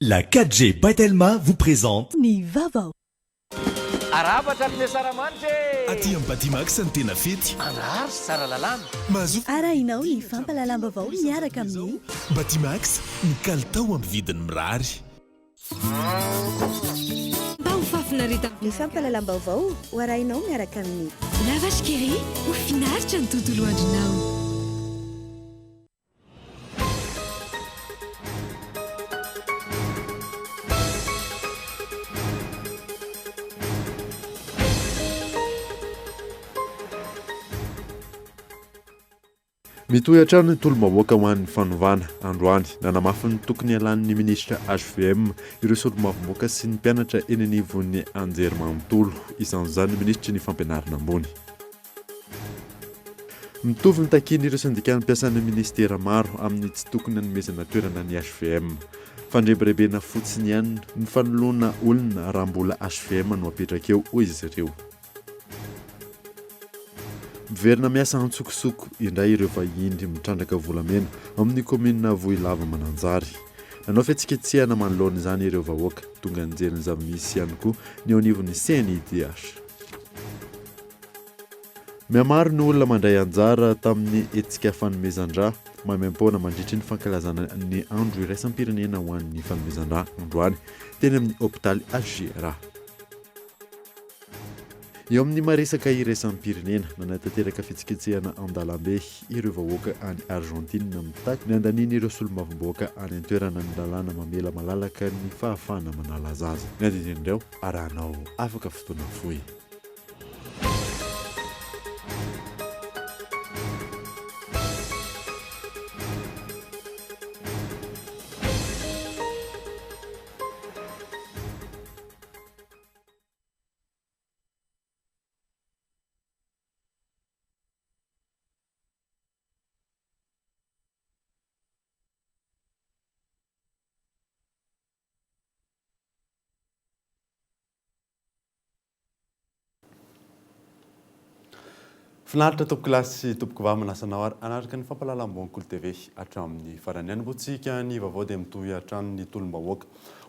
La 4G by Telma vous présente. Ny vaovao. Arahaba hatrany le Saramanitra e! Aty amin'ny Batimax ny tena fety. Andraharo sy Tsaralalàna. Mahazoa. Arahinao ny fampahalalam-baovao miaraka amin'ny. Batimax, ny kalitao amin'ny vidiny mirary. Mba ho fahafinaretana. Ny fampahalalam-baovao ho arahinao miaraka amin'ny. La Vache qui rit, ho finaritra ny tontolo andronao. Mitohy hatrany ny tolom-bahoaka ho an'ny fanovana. Androany, nanamafy ny tokony hialan'ny minisitra HVM ireo solombavambahoaka sy ny mpianatra eny anivon'ny anjerimanontolo, isan'izany ny minisitry ny fampianarana ambony. Mitovy ny takian'ireo sendikan'ny mpiasan'ny minisitera maro amin'ny tsy tokony hanomezana toerana ny HVM. Fandrebirebena fotsiny ihany ny fanoloana olona raha mbola HVM no apetraka eo, hoy izy ireo. Miverina miasa antsokosoko indray ireo vahiny mitrandraka volamena ao amin'ny kaominina Vohilava Mananjary. Nanao fihetsiketsehana manoloana izany ireo vahoaka. Tonga nijery ny zava-misy ihany koa ny eo anivon'ny CNIDH. Mihamaro ny olona mandray anjara tamin'ny hetsika fanomezan-drà maimaimpoana mandritry ny fankalazana ny andro iraisam-pirenena ho an'ny fanomezan-drà androany teny amin'ny hopitaly HJRA. Eo amin'ny maresaka iraisam-pirenena, nanatanteraka fihetsiketsehana an-dalambe ireo vahoaka any Argentine mitaky ny handanian'ireo solombavambahoaka any an-toerana ny lalàna mamela malalaka ny fahafahana manala zaza. Ny andinindin'ireo arahanao afaka fotoana fohy. Finaritra tompokolahy sy tompokovavy manasa anao ary hanaraka ny fampahalalam-baovao Kolo TV hatramin'ny farany. Hanombohantsika ny vaovao dia mitohy hatrany ny tolom-bahoaka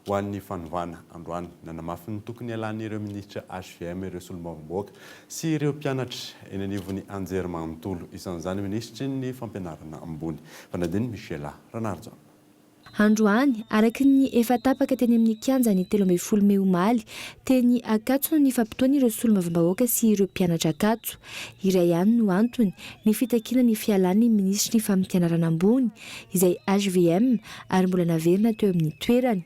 ho an'ny fanovana androany. Nanamafy ny tokony hialan'ireo minisitra HVM ireo solombavambahoaka sy ireo mpianatra eny anivon'ny anjerimanontolo, isan'izany minisitry ny fampianarana ambony, Fanadin'i Michela Ranarijaona. Androany, araka ny efa tapaka teny amin'ny kianja ny 13 mey omaly, teny Ankatso no nifampitoan'ireo solombavambahoaka sy ireo mpianatra Ankatso. Iray ihany no antony, ny fitakiana ny fialan'ny minisitry ny fampianarana ambony, izay hvm, ary mbola naverina teo amin'ny toerany.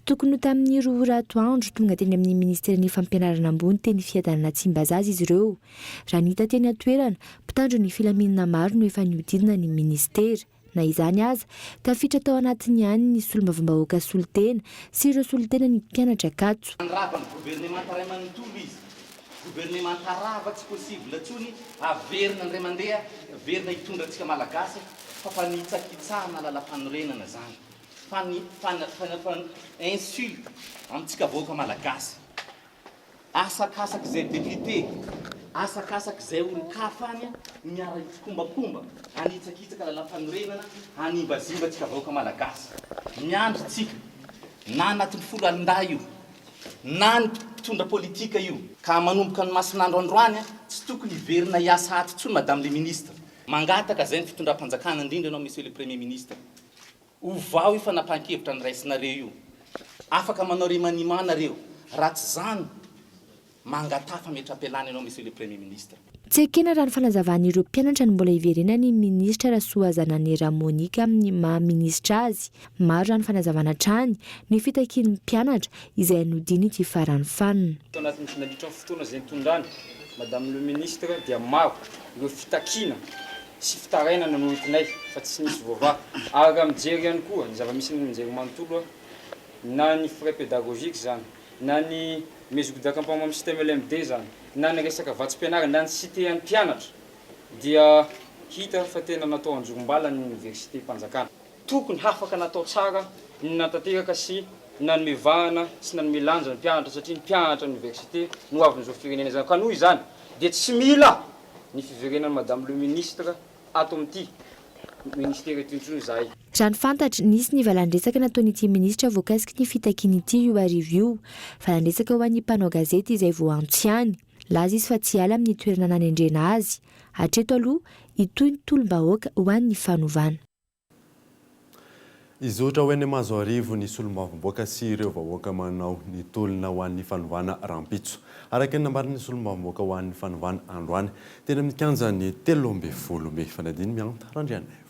Tokony ho tamin'ny roa ora atoandro, tonga teny amin'ny minisiteran'ny Fampianarana ambony teny Fiadanana Tsimbazaza izy ireo. Raha ny hita teny an-toerana, mpitandro ny filaminana maro no efa nihodidina ny minisitera. Na izany aza, tafiditra tao anatiny ihany ny solombavambahoaka solontena sy ireo solontenan'ny mpianatra Ankatso. Handrava ny governemanta iray manontolo izy. Governemanta rava tsy possible intsony averina indray mandeha, averina hitondra antsika Malagasy fa fanitsakitsahana lalampanorenana izany. Fa ny fan insulte amintsika vahoaka malagasy. Asakasak'izay député, asakasak'izay olon-kafa any ny miara hitsikombakomba hanitsakitsaka lalampanorenana hanimbazimba antsika vahoaka malagasy. Miandry tsika na anatin'ny foloalindahy io na ny mpitondra politika io. Ka manomboka ny mason'andro androany tsy tokony hiverina hiasa ato intsony madame le ministre. Mangataka zay ny fitondram-panjakana indrindra ianao monsieur le premier ministre. Ovao io fanapahan-kevitra noraisinareo io. Afaka manao remaniement nareo. Raha tsy izany, mangataha fametram-pialana ianao Monsieur le Premier Ministre. Tsy ekena raha ny fanazavan'ireo mpianatra ny mbola hiverenan'ny minisitra Rasoazananera Monica amin'ny maha minisitra azy. Maro raha ny fanazavana hatrany ny fitakian'ny mpianatra izay nodian'ity farany fanina. Tao anatin'ny nandritra ny fotoana izay nitondrany Madame le Ministre dia maro ireo fitakiana sy fitarainana no entinay fa tsy nisy voavaha. Ary raha mijery ihany koa ny zava-misy eny amin'ny anjerimanontolo na ny frais pédagogiques izany, na ny mesure d'accompagnement amin'ny système LMD izany, na ny resaka vatsim-pianarana, na ny cité an'ny mpianatra dia hita fa tena natao anjorom-bala ny oniversitem-panjakana. Tokony hafaka natao tsara ny nanatanteraka sy. nanome vahana sy nanome lanja ny mpianatra satria ny mpianatra ny université no hoavin'izao firenena izany ka noho izany dia tsy mila ny fiverenan'i Madame le Ministre ato amin'ity ministera ity intsony izahay. Raha ny fantatra, nisy ny valan-dresaka nataon'ity minisitra voakasiky ny fitakiana ity io hariva io. Valan-dresaka ho an'ny mpanao gazety izay voaantso ihany. Nilaza izy fa tsy hiala amin'ny toerana nanendrena azy. Hatreto aloha, hitohy ny tolom-bahoaka ho an'ny fanovana. Hizotra ho eny Mahazoarivo ny solombavambahoaka sy ireo vahoaka manao ny tolona ho an'ny fanovana rahampitso. Araka ny nambaran'ny solombavambahoaka ho an'ny fanovana androany teny amin'ny kianjan'ny 13 mey. Fanadino Mianta Randrianaivo.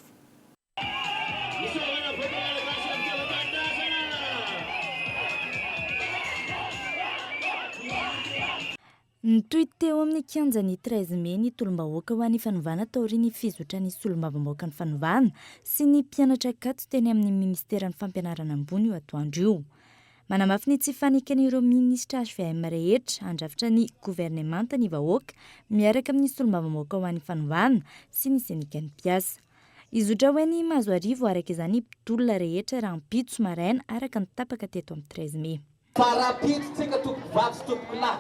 Nitohy teo amin'ny kianjan'ny 13 mey ny tolom-bahoaka ho an'ny fanovana taorian'ny fizotran'ny solombavambahoakan'ny fanovana sy ny mpianatra Ankatso teny amin'ny minisiteran'ny fampianarana ambony io atoandro io. Manamafy ny tsy faneken'ireo minisitra hvm rehetra handrafitra ny governemanta ny vahoaka miaraka amin'ny solombavambahoaka ho an'ny fanovana sy ny sendikan'ny mpiasa. Hizotra ho eny Mahazoarivo araka izany ny mpitolona rehetra rahampitso maraina araka ny tapaka teto amin'ny 13 mey. Fa rahampitso tsika tompoko vavy sy tompoko lahy,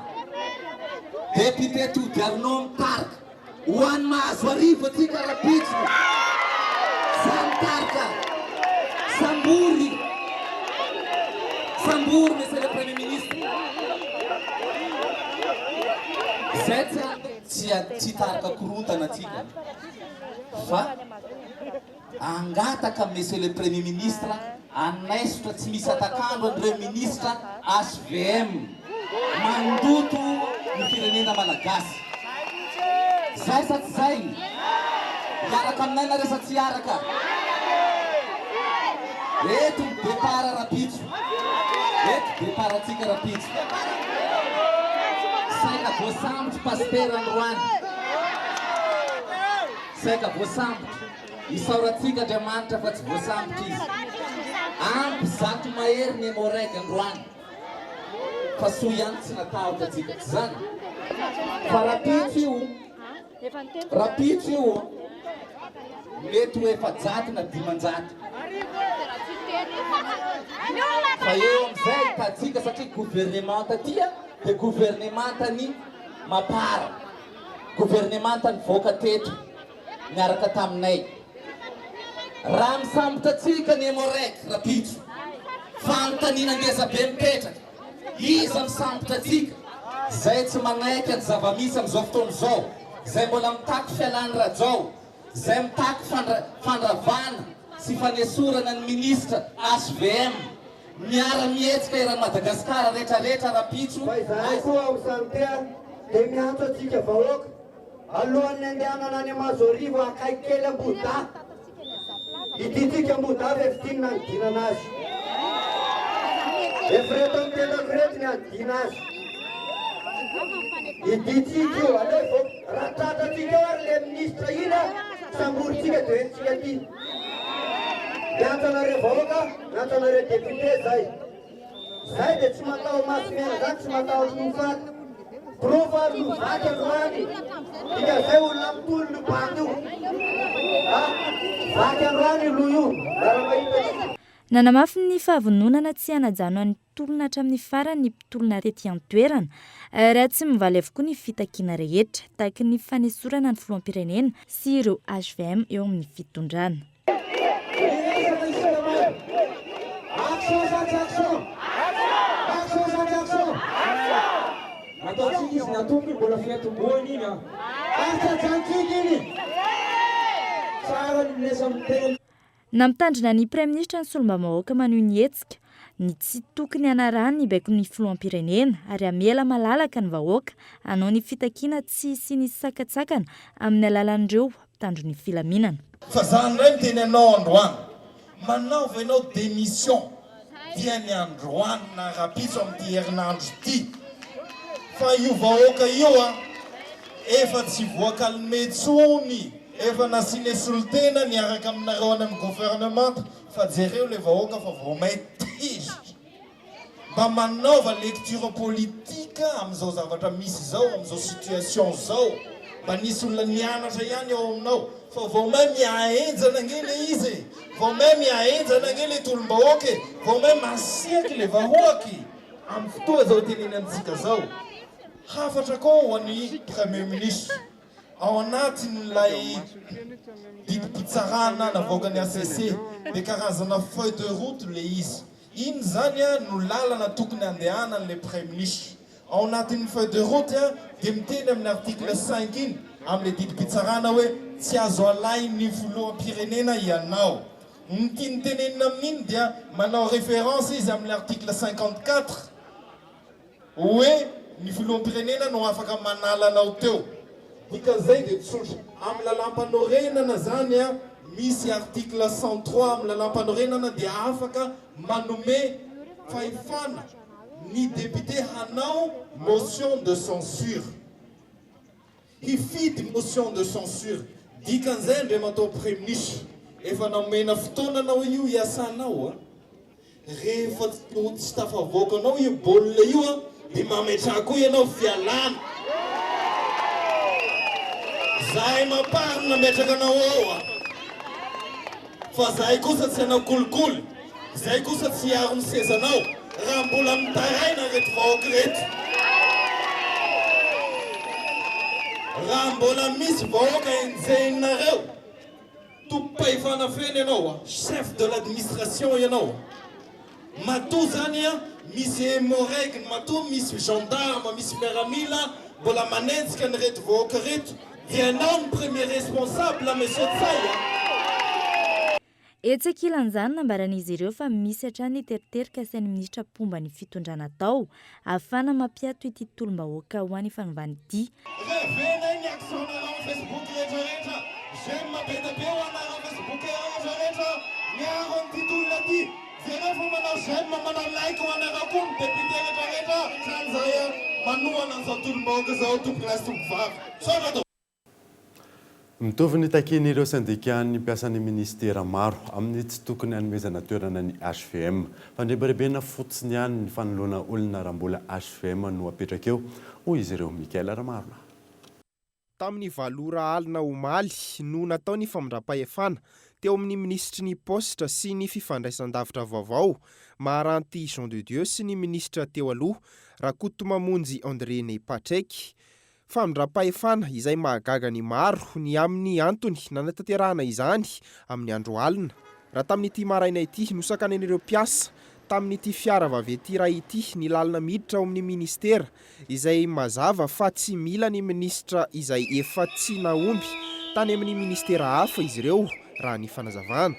député Tody Arnaud mitarika ho any Mahazoarivo atsika rahampitso, za mitarika, sambory, sambory monsieur le premier ministre, zay tsy tsy hitarika korontana atsika fa. Hangataka Monsieur le Premier Ministre hanaisotra tsy misy hatak'andro an'ireo Minisitra hvm mandoto ny firenena Malagasy. Zay sa tsy zay? Hiaraka aminay nareo sa tsy hiaraka? Eto ny départ rapitso. Eto départ antsika rapitso. Saika voasambotry Pasitera androany. Saika voasambotra. Isaorantsika Andriamanitra fa tsy voasambotra izy. Ampy zato mahery ny Emmo-Reg androany. Fa soa ihany tsy natahotra antsika. Tsy izany? Fa rapitso io, rapitso io, mety ho 400 na 500. Fa eo amin'izay ahitantsika satria governemanta aty dia governemantan'ny Mapar. Governemanta nivoaka teto niaraka taminay. Raha misambotra antsika ny Emmo-Reg rapitso, fanontaniana ngeza be mipetraka, iza misambotra antsika? Zay tsy manaiky ny zava-misy amin'izao fotoana izao, zay mbola mitaky fialan'i Rajao, zay mitaky fandravana sy fanesorana ny minisitra hvm, Miara mihetsika eran'i Madagasikara rehetra rehetra rapitso. Fa izahay koa ao Santé dia miantso antsika vahoaka, alohan'ny handehanana any Mahazoarivo akaiky kely Ambohidahy, hidintsika Ambohidahy fa efa ity ny nanidinana azy. Efa ireto amin'ny tendako ireto ny hanidina azy. Hidintsika io, aleo hivoaka. Raha tratrantsika eo ary ilay minisitra iny, samborintsika dia hoentintsika aty. Miantso anareo vahoaka, miantso anareo député zay. Zay dia tsy mataho maso miaina zany, tsy matahotra ho faty. Porofo ary no vaky androany. Dikan'izay olona mitolona io bandy io. A, vaky androany io loha io, raha mahita antsika. Nanamafy ny fahavononana tsy hanajanona ny tolona hatramin'ny farany ny mpitolona tety an-toerana, raha tsy mivaly avokoa ny fitakiana rehetra, tahaka ny fanesorana ny filoham-pirenena sy ireo hvm eo amin'ny fitondrana. Nampitandrina ny Praiminisitra ny solombavambahoaka manohy ny hetsika, ny tsy tokony hanarahany ny baikon'ny filoham-pirenena ary hamela malalaka ny vahoaka hanao ny fitakiana tsy hisian'ny sakantsakana amin'ny alalan'ireo mpitandro ny filaminana. Fa za ndray miteny anao androany, manaova ianao démission dia ny androany na rapitso amin'ity herinandro ity fa io vahoaka io a efa tsy voa-calmer tsony, efa nasiana solontena niaraka aminareo any amin'ny gouvernemanta fa jereo le vahoaka fa vao may tezitra. Mba manaova lecture politique amin'izao zavatra misy izao, amin'izao situation izao. Mba nisy olona nianatra ihany ao aminao fa vao may mihahenjana ange le izy e! Vao may mihahenjana ange le tolom-bahoaka e! Vao may masiaky le vahoaky am fotoa zao iteneny antsika zao. Hafatra koa ho an'i Premier Ministre, ao anatin'ilay didim-pitsarana navoakan'ny HCC dia karazana feuille de route le izy. Iny zany no lalana tokony andehanan'le Praiminisitra. Ao anatin'ny feuille de route dia miteny amin'ny article cinq iny amin'ilay didim-pitsarana hoe tsy azo alain'ny filoham-pirenena ianao. Ny tiany tenenina amin'iny dia manao référence izy amin'ny article 54 hoe ny filoham-pirenena no afaka manala anao teo. Dikan'izay dia tsotra, amin'ny lalàmpanorenana izany misy article 103 amin'ny lalàmpanorenana dia afaka manome fahefana ny député hanao motion de censure. Hifidy motion de censure. Dikan'izay Andriamatoa Praiminisitra, efa nomena fotoana anao io hiasanao a! Rehefa tsy tafavoakanao io baolina io a, dia mametraha koa ianao fialana. Zahay Mapar no nametraka anao ao a! Fa zahay kosa tsy hanao kolikoly. Izay kosa tsy hiaro ny sezanao raha mbola mitaraina ireto vahoaka ireto. Raha mbola misy vahoaka enjehinareo, tompom-pahefana feno ianao a, chef de l'administration ianao a. Matoa zany a, misy Emmo-Reg, matoa misy gendarme, misy miaramila mbola manenjika an'ireto vahoaka ireto dia ianao no premier responsable monsieur Ntsay a. Etsy ankilan'izany, nambaran'izy ireo fa misy hatrany ny teritery kasain'ny minisitra mpomba ny fitondrana atao, ahafahana mampiato ity tolom-bahoaka ho an'ny fanovana ity. Revenay ny action nareo am Facebook rehetra rehetra, j'aime be dia be ho anareo Facebook rehetra rehetra miaro an'ity tolona ty, jereo fa manao j'aime manao like ho anareo koa ny député rehetra rehetra hatrany zahay manohana an'izao tolom-bahoaka izao tompokolahy sy tompokovavy. Misaotra tompoko. Mitovy ny takian'ireo sendikan'ny mpiasan'ny minisitera maro amin'ny tsy tokony hanomezana toerana ny hvm. Fandrebirebena fotsiny ihany ny fanoloana olona raha mbola hvm no apetraka eo, hoy izy ireo. Michael Ramarolahy. Tamin'ny valo ora alina omaly no natao ny famindram-pahefana teo amin'ny minisitry ny Paositra sy ny fifandraisandavitra vaovao, Maharanty Jean de Dieu sy ny minisitra teo aloha, Rakotomamonjy André Ney Patrick. Famindram-pahefana izay mahagaga ny maro ny amin'ny antony nanatanterahana izany amin'ny andro alina. Raha tamin'ity maraina ity, nosakanen'ireo mpiasa tamin'ity fiara vaventy iray ity ny lalana miditra ao amin'ny minisitera, izay mazava fa tsy mila ny minisitra izay efa tsy nahomby tany amin'ny minisitera hafa izy ireo, raha ny fanazavana.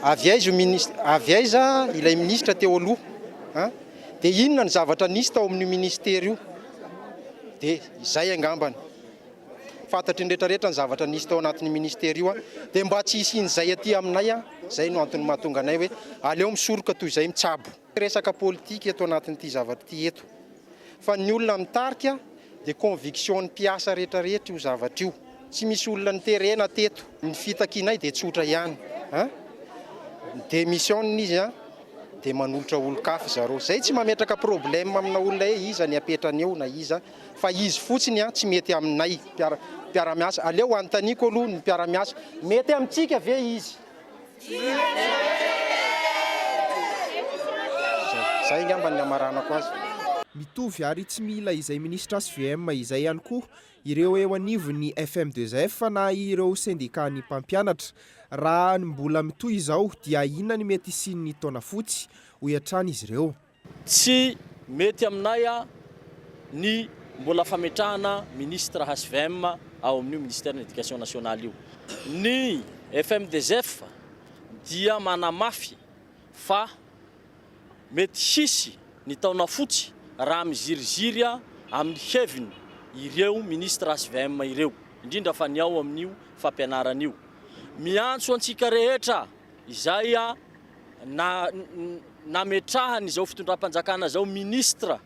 Avy aiza io minisitra, avy aiza ilay minisitra teo aloha an? Dia inona ny zavatra nisy tao amin'io ministera io? Dia izay angambany. Fantatry ny rehetrarehetra ny zavatra nisy tao anatin'io ministera io an. Dia mba tsy hisian'izay aty aminay an, izay no antony mahatonga anay hoe aleo misoroka toy izay mitsabo. Resaka politika eto anatin'ity zavatra ity eto. Fa ny olona mitarika dia conviction-n'ny mpiasa rehetrarehetra io zavatra io. Tsy misy olona niterena teto. Ny fitakianay dia tsotra ihany an. Ni-demissionne izy an. dia manolotra olon-kafa zareo. Zay tsy mametraka problème amina olona hoe iza ny apetrany eo na iza fa izy fotsiny an tsy mety aminay mpiara-miasa. Aleo anontaniako aloha ny mpiara-miasa, mety amintsika ve izy? Zay angamba ny hamaranako azy. Mitovy ary tsy mila izay minisitra hvm izay ihany koa ireo eo anivon'ny FM2F na ireo sendikan'ny mpampianatra. Raha ny mbola mitohy izao dia inona ny mety hisian'ny taona fotsy, hoy hatrany izy ireo. Tsy mety aminay ny mbola fametrahana ministre hvm ao amin'io ministère-n'ny Éducation nationale io. Ny FMDGF dia manamafy fa mety hisy ny taona fotsy raha miziriziry amin'ny heviny ireo ministre hvm ireo, indrindra fa ny ao amin'io fampianarana io. Miantso antsika rehetra izay na nametrahan'izao fitondram-panjakana izao ministre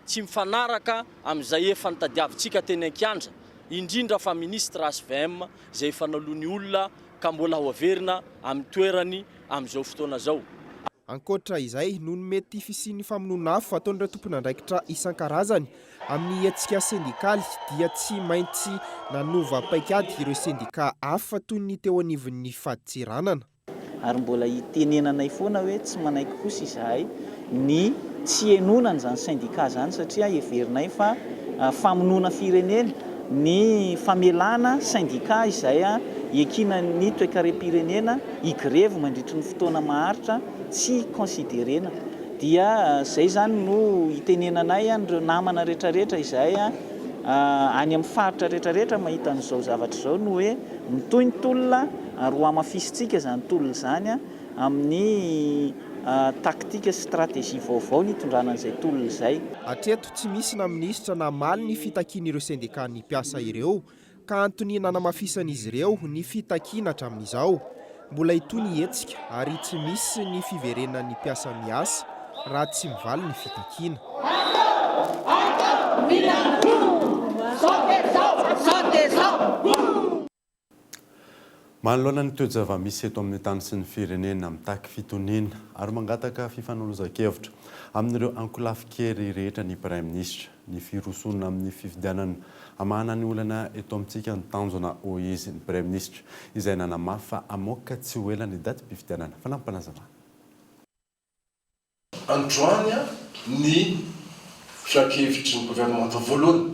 tsy mifanaraka amin'izay efa notadiavintsika teny an-kianja, indrindra fa ministre hvm izay efa naloan'ny olona ka mbola ho averina amin'ny toerany amin'izao fotoana izao. Ankoatra izay, noho ny mety fisian'ny famonoana afo ataon'ireo tompon'andraikitra isan-karazany amin'ny hetsika sendikaly dia tsy maintsy nanova paikady ireo sendika hafa toy ny teo anivon'ny fadintseranana. Ary mbola itenenanay foana hoe tsy manaiky kosa izahay ny tsy henoana an'izany syndicat izany satria heverinay fa famonoana firenena ny famelana syndicat izay iankinan'ny toekarem-pirenena higrevy mandritry ny fotoana maharitra tsy considerena. Dia izay izany no itenenanay an'ireo namana rehetrarehetra izay any amin'ny faritra rehetrarehetra mahita an'izao zavatra izao ny hoe mitohy ny tolona ary ho hamafisintsika izany tolona izany amin'ny taktika sy stratégie vaovao nitondrana an'izay tolona izay. Hatreto, tsy misy na minisitra namaly ny fitakian'ireo sendikan'ny mpiasa ireo ka antony nanamafisan'izy ireo ny fitakiana hatramin'izao. Mbola hitohy ny hetsika ary tsy misy ny fiverenan'ny mpiasa miasa raha tsy mivaly ny fitakiana. Manoloana ny toe-java-misy eto amin'ny tany sy ny firenena, mitaky fitoniana ary mangataka fifanaolozan-kevitra amin'ireo ankolafin-kery rehetra ny Praiminisitra. Ny firosoana amin'ny fifidianana hamahana ny olana eto amintsika no tanjona, hoy izy, ny Praiminisitra, izay nanamafy fa hamoaka tsy ho ela ny datim-pifidianana. Fanampinazavana. Androany ny filankevitry ny governemanta voalohany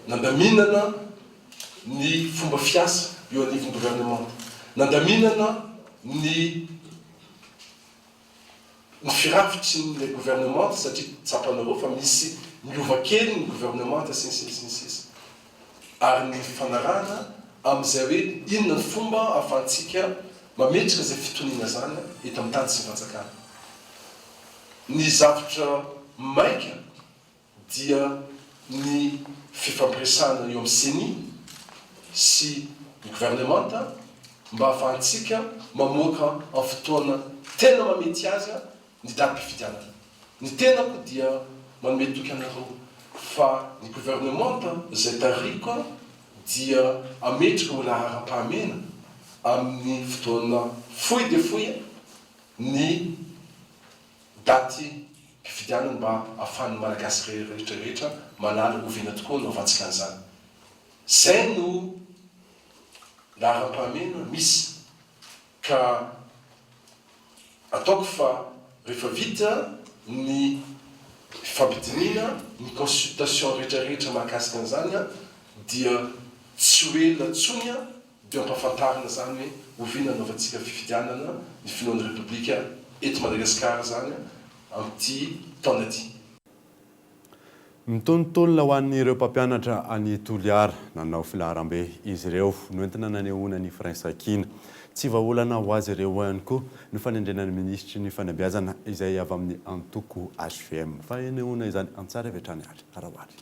nandaminana ny fomba fiasa eo anivon'ny governemanta, nandaminana ny ny firafitry ny governemanta satria tsapanareo fa misy miova kely ny governemanta sy ny sisa sy ny sisa ary ny fifanarahana amin'izay hoe inona ny fomba ahafahantsika mametraka izay fitoniana izany eto amin'ny tany sy ny fanjakana. Ny zavtra maika dia ny fifampiresahana eo amin'ny Ceni sy ny governemanta mba ahafahantsika mamoaka amin'ny fotoana tena mamety azy ny datim-pifidianana. Ny tenako dia manome toky anareo fa ny governemanta izay tarihiko dia hametraka ho laharam-pahamehana amin'ny fotoana fohy dia fohy ny daty mpifidianana mba ahafahan'ny Malagasy rehetra rehetra mahalala oviana tokoa no hanaovantsika an'izany. Izay no laharam-pahamehana misy ka Ataoko fa rehefa vita ny fifampidinihina, ny consultation rehetra rehetra mahakasika an'izany dia tsy ho ela intsony dia ampahafantarina izany hoe oviana hanaovantsika fifidianana ny filohan'ny Repoblika eto Madagasikara izany amin'ity taona ity. Mitonontolona ho an'ireo mpampianatra any Toliara. Nanao filaharambe izy ireo noentina nanehoana ny firaisankina. Tsy vahaolana ho azy ireo ihany koa ny fanendrena ny minisitry ny fanabeazana izay avy amin'ny antoko hvm. Fanehoana izany an-tsary avy hatrany ary Rahoary.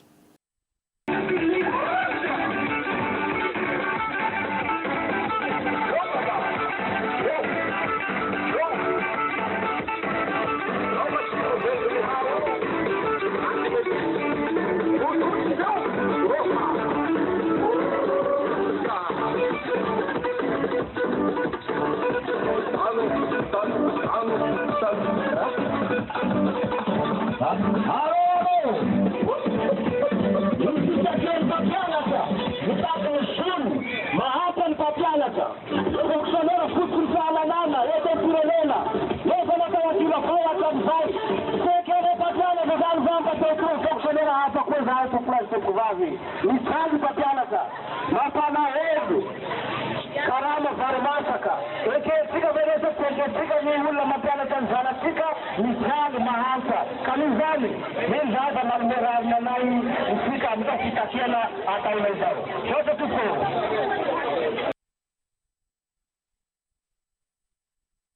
Fonctionnaire fototry ny fahalalana eto amin'ny firenena, nefa natao adila-vao hatramin'izay. Tsy ekenay mpampianatra izany fa mba te hitovy fonctionnaire hafa koa izahay tompolahy sy tompokovavy. Mijaly ny mpampianatra. Mampalahelo. Karama vary masaka. Ekentsika ve re sa tsy ekentsika ny olona mampianatra ny zanatsika mijaly, mahantra. Ka noho izany, mino izahay fa manome rariny anay isika amin'izao fitakiana ataonay izao. Misaotra tompoko ô.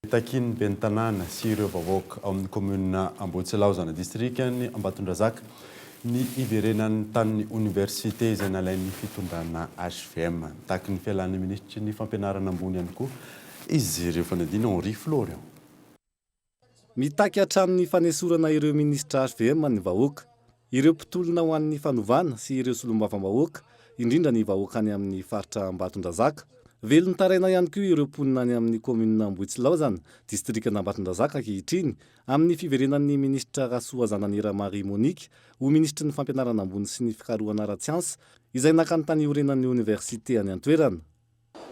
Takian'ny ben'ny tanàna sy ireo vahoaka ao amin'ny kaominina Ambohitsilaozana, distrikan'i Ambatondrazaka, ny hiverenan'ny tanin'ny oniversite izay nalain'ny fitondrana hvm. Mitaky ny fialan'ny minisitry ny fampianarana ambony ihany koa izy ireo. Fanadihana Henri Florian. Mitaky hatramin'ny fanesorana ireo minisitra hvm ny vahoaka, ireo mpitolona ho an'ny fanovana sy ireo solombavambahoaka, indrindra ny vahoaka any amin'ny faritra Ambatondrazaka. Velon-taraina ihany koa ireo mponina any amin'ny kaominina Ambohitsilaozana, distrikan'Ambatondrazaka ankehitriny, amin'ny fiverenan'ny minisitra Rasoazananera Marie Monique ho minisitry ny fampianarana ambony sy ny fikarohana ara-tsiansa, izay naka ny tany iorenan'ny oniversite any an-toerana.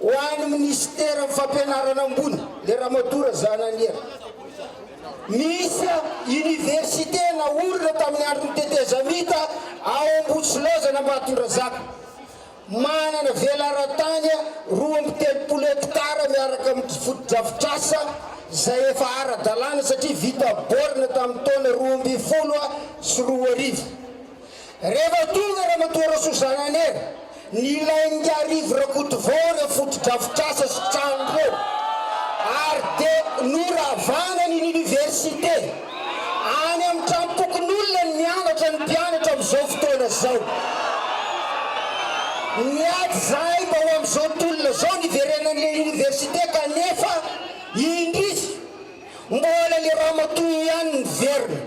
Ho an'ny minisiteran'ny fampianarana ambony, le Ramatoa Razananiera. Misy université naorina tamin'ny andron'ny tetezamita ao Ambohitsilaozana Ambatondrazaka. Manana velaran-tany 32 hektara miaraka amin'ny fotodrafitrasa izay efa ara-dalàna satria vita borne tamin'ny taona 2012. Rehefa tonga Ramatoa Rasoa-Zananera, nilain'ingahy Rivo Rakotovao ireo fotodrafitrasa sy trano ireo ary dia noravana ny oniversite. Any amin'ny tranom-pokonolona no mianatra ny mpianatra amin'izao fotoana izao. Niady izahay mba ho amin'izao tolona izao niverenan'ilay oniversite kanefa indrisy mbola ilay ramatoa io ihany niverina.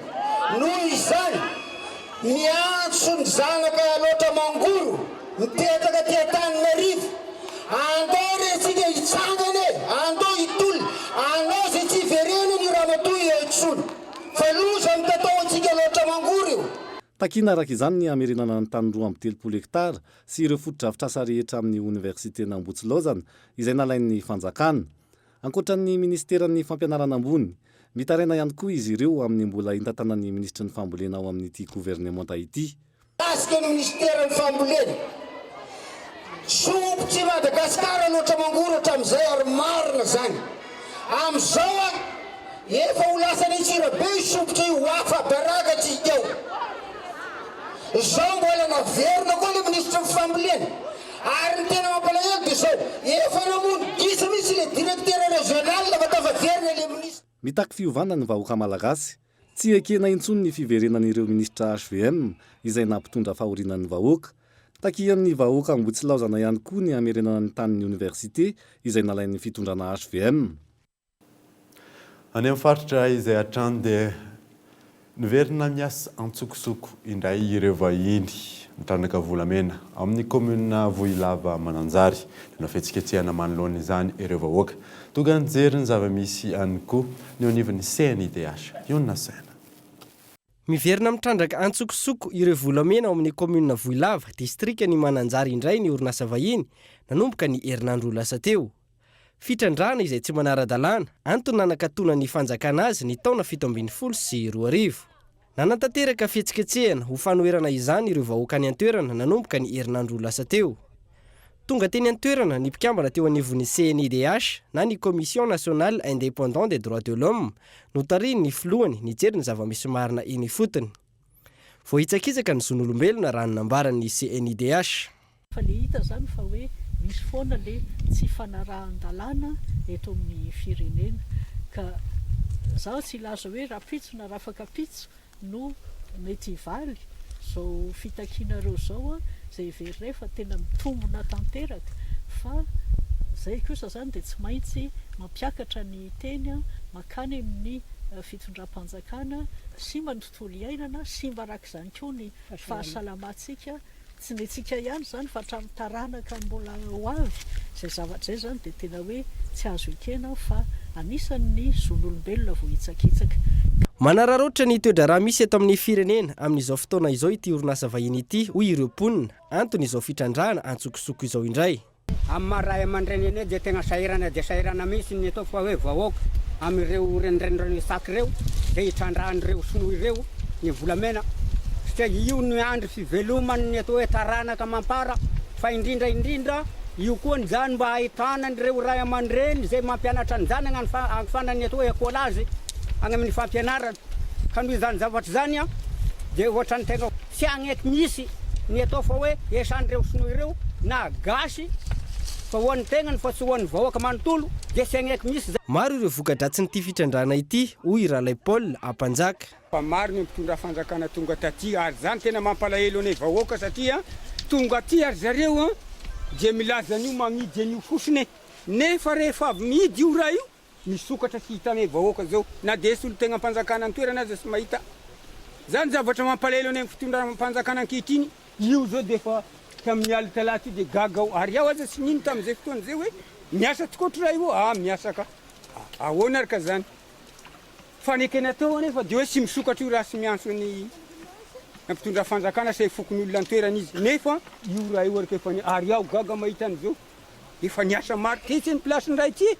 Noho izany, miantso ny zanaka Alaotra Mangoro mipetraka aty Antananarivo, andao re tsika hitsangana e, andao hitolona, anao izay tsy hiverenana io ramatoa io intsony fa loza mitatao antsika Alaotra Mangoro io. Takiana araka izany ny hamerenana ny tany 32 hektara sy ireo fotodrafitrasa rehetra amin'ny oniversiten'Ambohitsilaozana izay nalain'ny fanjakana. Ankoatra ny minisiteran'ny Fampianarana ambony, mitaraina ihany koa izy ireo amin'ny mbola hitantanan'ny minisitry ny Fambolena ao amin'ity governemanta ity. Mikasika ny minisiteran'ny Fambolena, sompitr'i Madagasikara loatra mangoro hatramin'izay ary marina izany. Amin'izao an, efa ho lasan'Antsirabe io sompitra io, ho afa-baraka tsika ao. Izao mbola naverina koa ilay minisitry ny Fambolena. Ary ny tena mampalahelo dia izao, efa namono gisa mihitsy ilay directeur régional fa tafaverina ilay ministre. Mitaky fiovana ny vahoaka malagasy. Tsy ekena intsony ny fiverenan'ireo minisitra hvm izay nampitondra fahoriana ny vahoaka. Takian'ny vahoaka Ambohitsilaozana ihany koa ny hamerenana ny tanin'ny oniversite izay nalain'ny fitondrana hvm. Any amin'ny faritra izay hatrany dia niverina miasa antsokosoko indray ireo vahiny mitrandraka volamena ao amin'ny kaominina Vohilava Mananjary. Nanao fihetsiketsehana manoloana izany ireo vahoaka. Tonga nijery ny zava-misy ihany koa ny eo anivon'ny CNIDH. Ionona Saina. Miverina mitrandraka antsokosoko ireo volamena ao amin'ny kaominina Vohilava, distrikan'i Mananjary indray ny orinasa vahiny nanomboka ny herinandro lasa teo. Fitrandrahana izay tsy manara-dalàna, antony nanakatonan'ny fanjakana azy ny taona 2017. Nanatanteraka fihetsiketsehana ho fanoherana izany ireo vahoaka any an-toerana nanomboka ny herinandro lasa teo. Tonga teny an-toerana ny mpikambana teo anivon'ny CNIDH na ny Commission Nationale Indépendant des Droits de l'Homme notarihin'ny filohany nijery ny zava-misy marina eny ifotony. Voahitsakitsaka ny zon'olombelona raha ny nambaran'ny CNIDH. Fa le hita zany fa hoe misy foana le tsy fanarahan-dalàna eto amin'ny firenena. Ka zaho tsy hilaza hoe rapitso na rafakapitso no mety hivaly zao fitakianareo zao an, zay heverinay fa tena mitombina tanteraka fa zay kosa zany dia tsy maintsy mampiakatra ny teny makany amin'ny fitondram-panjakana. Simba ny tontolo iainana, simba arak'izany koa ny fahasalamantsika. Tsy ny antsika ihany izany fa hatramin'ny taranaka mbola ho avy, izay zavatra izay izany dia tena hoe tsy azo ekena fa anisan'ny zon'olombelona voahitsakitsaka. Manararaotra ny toe-draharaha misy eto amin'ny firenena amin'izao fotoana izao ity orinasa vahiny ity, hoy ireo mponina, antony izao fitrandrahana antsokosoko izao indray. Amin'ny maha ray aman-dreny anay dia tegna sahirana dia sahirana mihitsy ny atao fa hoe vahoaka amin'ireo renirano sac ireo izay itrandrahan'ireo sinoa ireo ny volamena satria io no andry fiveloman'ny atao hoe taranaka amam-para fa indrindra indrindra io koa ny zany mba ahitana an'ireo ray aman-dreny izay mampianatra ny zanany any fanan'ny atao hoe ekolazy any amin'ny fampianarana ka noho izany zavatra izany dia ohatran'ny tegna Tsy hagneky misy ny atao fa hoe esan'ireo sinoa ireo na gasy fa ho an'ny tegnany fa tsy ho an'ny vahoaka manontolo dia tsy hagneky misy zay. Maro ireo voka-dratsin'ity fitrandrahana ity, hoy i Ralay Paul, Ampanjaka. Fa maro ny mpitondra fanjakana tonga taty ary zany tena mampalahelo anay vahoaka satria tonga aty ary zareo dia milaza an'io magnidy an'io fosiny e! Nefa rehefa avy mihidy io raha io Misokatra sy hitanay vahoaka zao na dia solontegnam-panjakana an-toerana aza tsy mahita. Zany zavatra mampalahelo anay amin'ny fitondram-panjakana ankehitriny. Io zao dia efa tamin'ny alin'ny talata io dia gaga aho ary aho aza tsy nino tamin'izay fotoana izay hoe miasa tokoa ohatry raha io ah miasa ka. Ahoana ary ka zany. Fanekena teo anefa dia hoe tsy misokatra io raha tsy miantso ny mpitondra fanjakana sy fokonolona an-toerana izy nefa io raha io ary ka efa ary aho gaga mahita an'izao. Efa niasa maro tetsy ny place ndray ty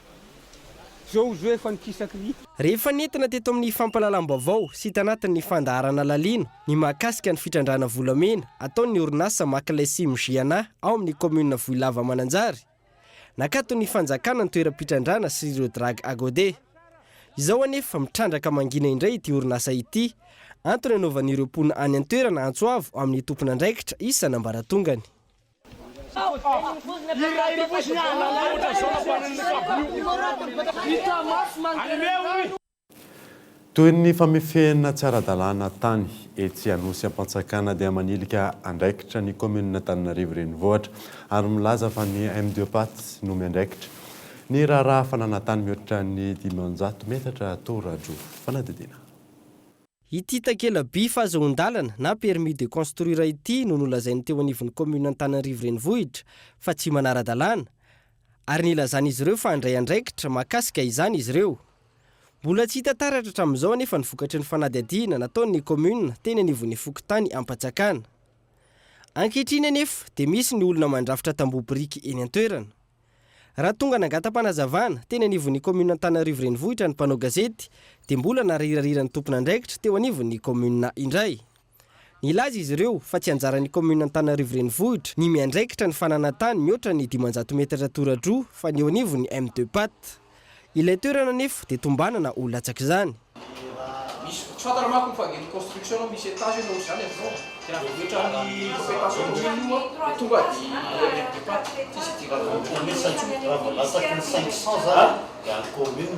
zao zo efa nikisaky ry. Rehefa nentina teto amin'ny fampahalalam-baovao sy tanatin'ny fandaharana Lalino ny mahakasika ny fitrandrahana volamena ataon'ny orinasa Maclesim Giana ao amin'ny kaominina Vohilava Mananjary, nakaton'ny fanjakana ny toeram-pitrandrahana sy ireo drague à godet. Izao anefa mitrandraka mangina indray ity orinasa ity, antony anaovan'ireo mponina any an-toerana antso avo amin'ny tompon'andraikitra isan'ambaratongany. Toy ny famefehana tsy ara-dalàna tany etsy Anosy Ampantsakana dia manilika andraikitra ny kaominina Antananarivo Renivohitra ary milaza fa ny MDPAT no miandraikitra ny raharaha fananan-tany mihoatra ny 500 metatra toradroa. Fanadihadiana. Ity takela-by fahazoan-dalana na permis de construire ity no nolazain'ny teo anivon'ny kaominina Antananarivo Renivohitra fa tsy manara-dalàna ary nilazan'izy ireo fa handray andraikitra mahakasika izany izy ireo. Mbola tsy hita taratra hatramin'izao anefa ny vokatry ny fanadihadiana nataon'ny kaominina teny anivon'ny fokontany Ampatsakana. Ankehitriny anefa dia misy ny olona mandrafitra tamboho biriky eny an-toerana. Raha tonga nangata-panazavana teny anivon'ny kaominina Antananarivo Renivohitra ny mpanao gazety dia mbola narirariran'ny tompon'andraikitra teo anivon'ny kaominina indray. Nilaza izy ireo fa tsy anjaran'ny kaominina Antananarivo Renivohitra ny miandraikitra ny fananan-tany mihoatra ny 500 metatra tora-droa fa ny eo anivon'ny M2Pat. Ilay toerana anefa dia tombanana ho latsak'izany. Misy, tsy fantatra manko ny fahagen'ny construction anao misy étage eo na ohatr'izany avy eo dia raha vao mihoatra ny compétence commune io dia tonga dia M de patte, tsisy idirana Commune intsony. Raha vao latsaky ny 500 zany dia any commune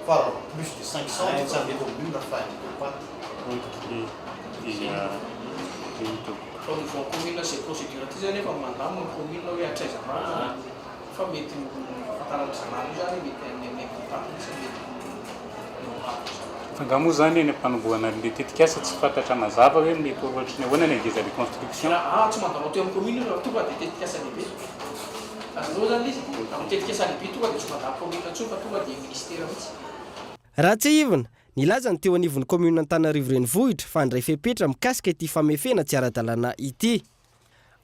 fa raha vao plus de 500 dia tsy any commune fa any de patte. Ok, dia Fa au niveau commune izay procédure aty zany efa mandamina ny commune hoe hatraiza marina ny Fa mety ho fahafantarana zanahary io zany mety any amin'ny habitat mihitsy mety ho eo ambadika zanahary. Fa angaha moa izany eny am-panombohana an'ilay tetikasa tsy fantatra mazava hoe mety ho ohatry ny ahoana ny hangezan'ilay construction? Aa tsy mandalo teo amin'ny commune io raha tonga dia tetikasa lehibe. Azonao zany ilay izy? Raha vao tetikasa lehibe tonga dia tsy mandalo commune intsony fa tonga dia ministera mihitsy. Raha tsiahivina, nilaza ny teo anivon'ny kaominina Antananarivo Renivohitra fa handray fepetra mikasika ity famefena tsy ara-dalàna ity.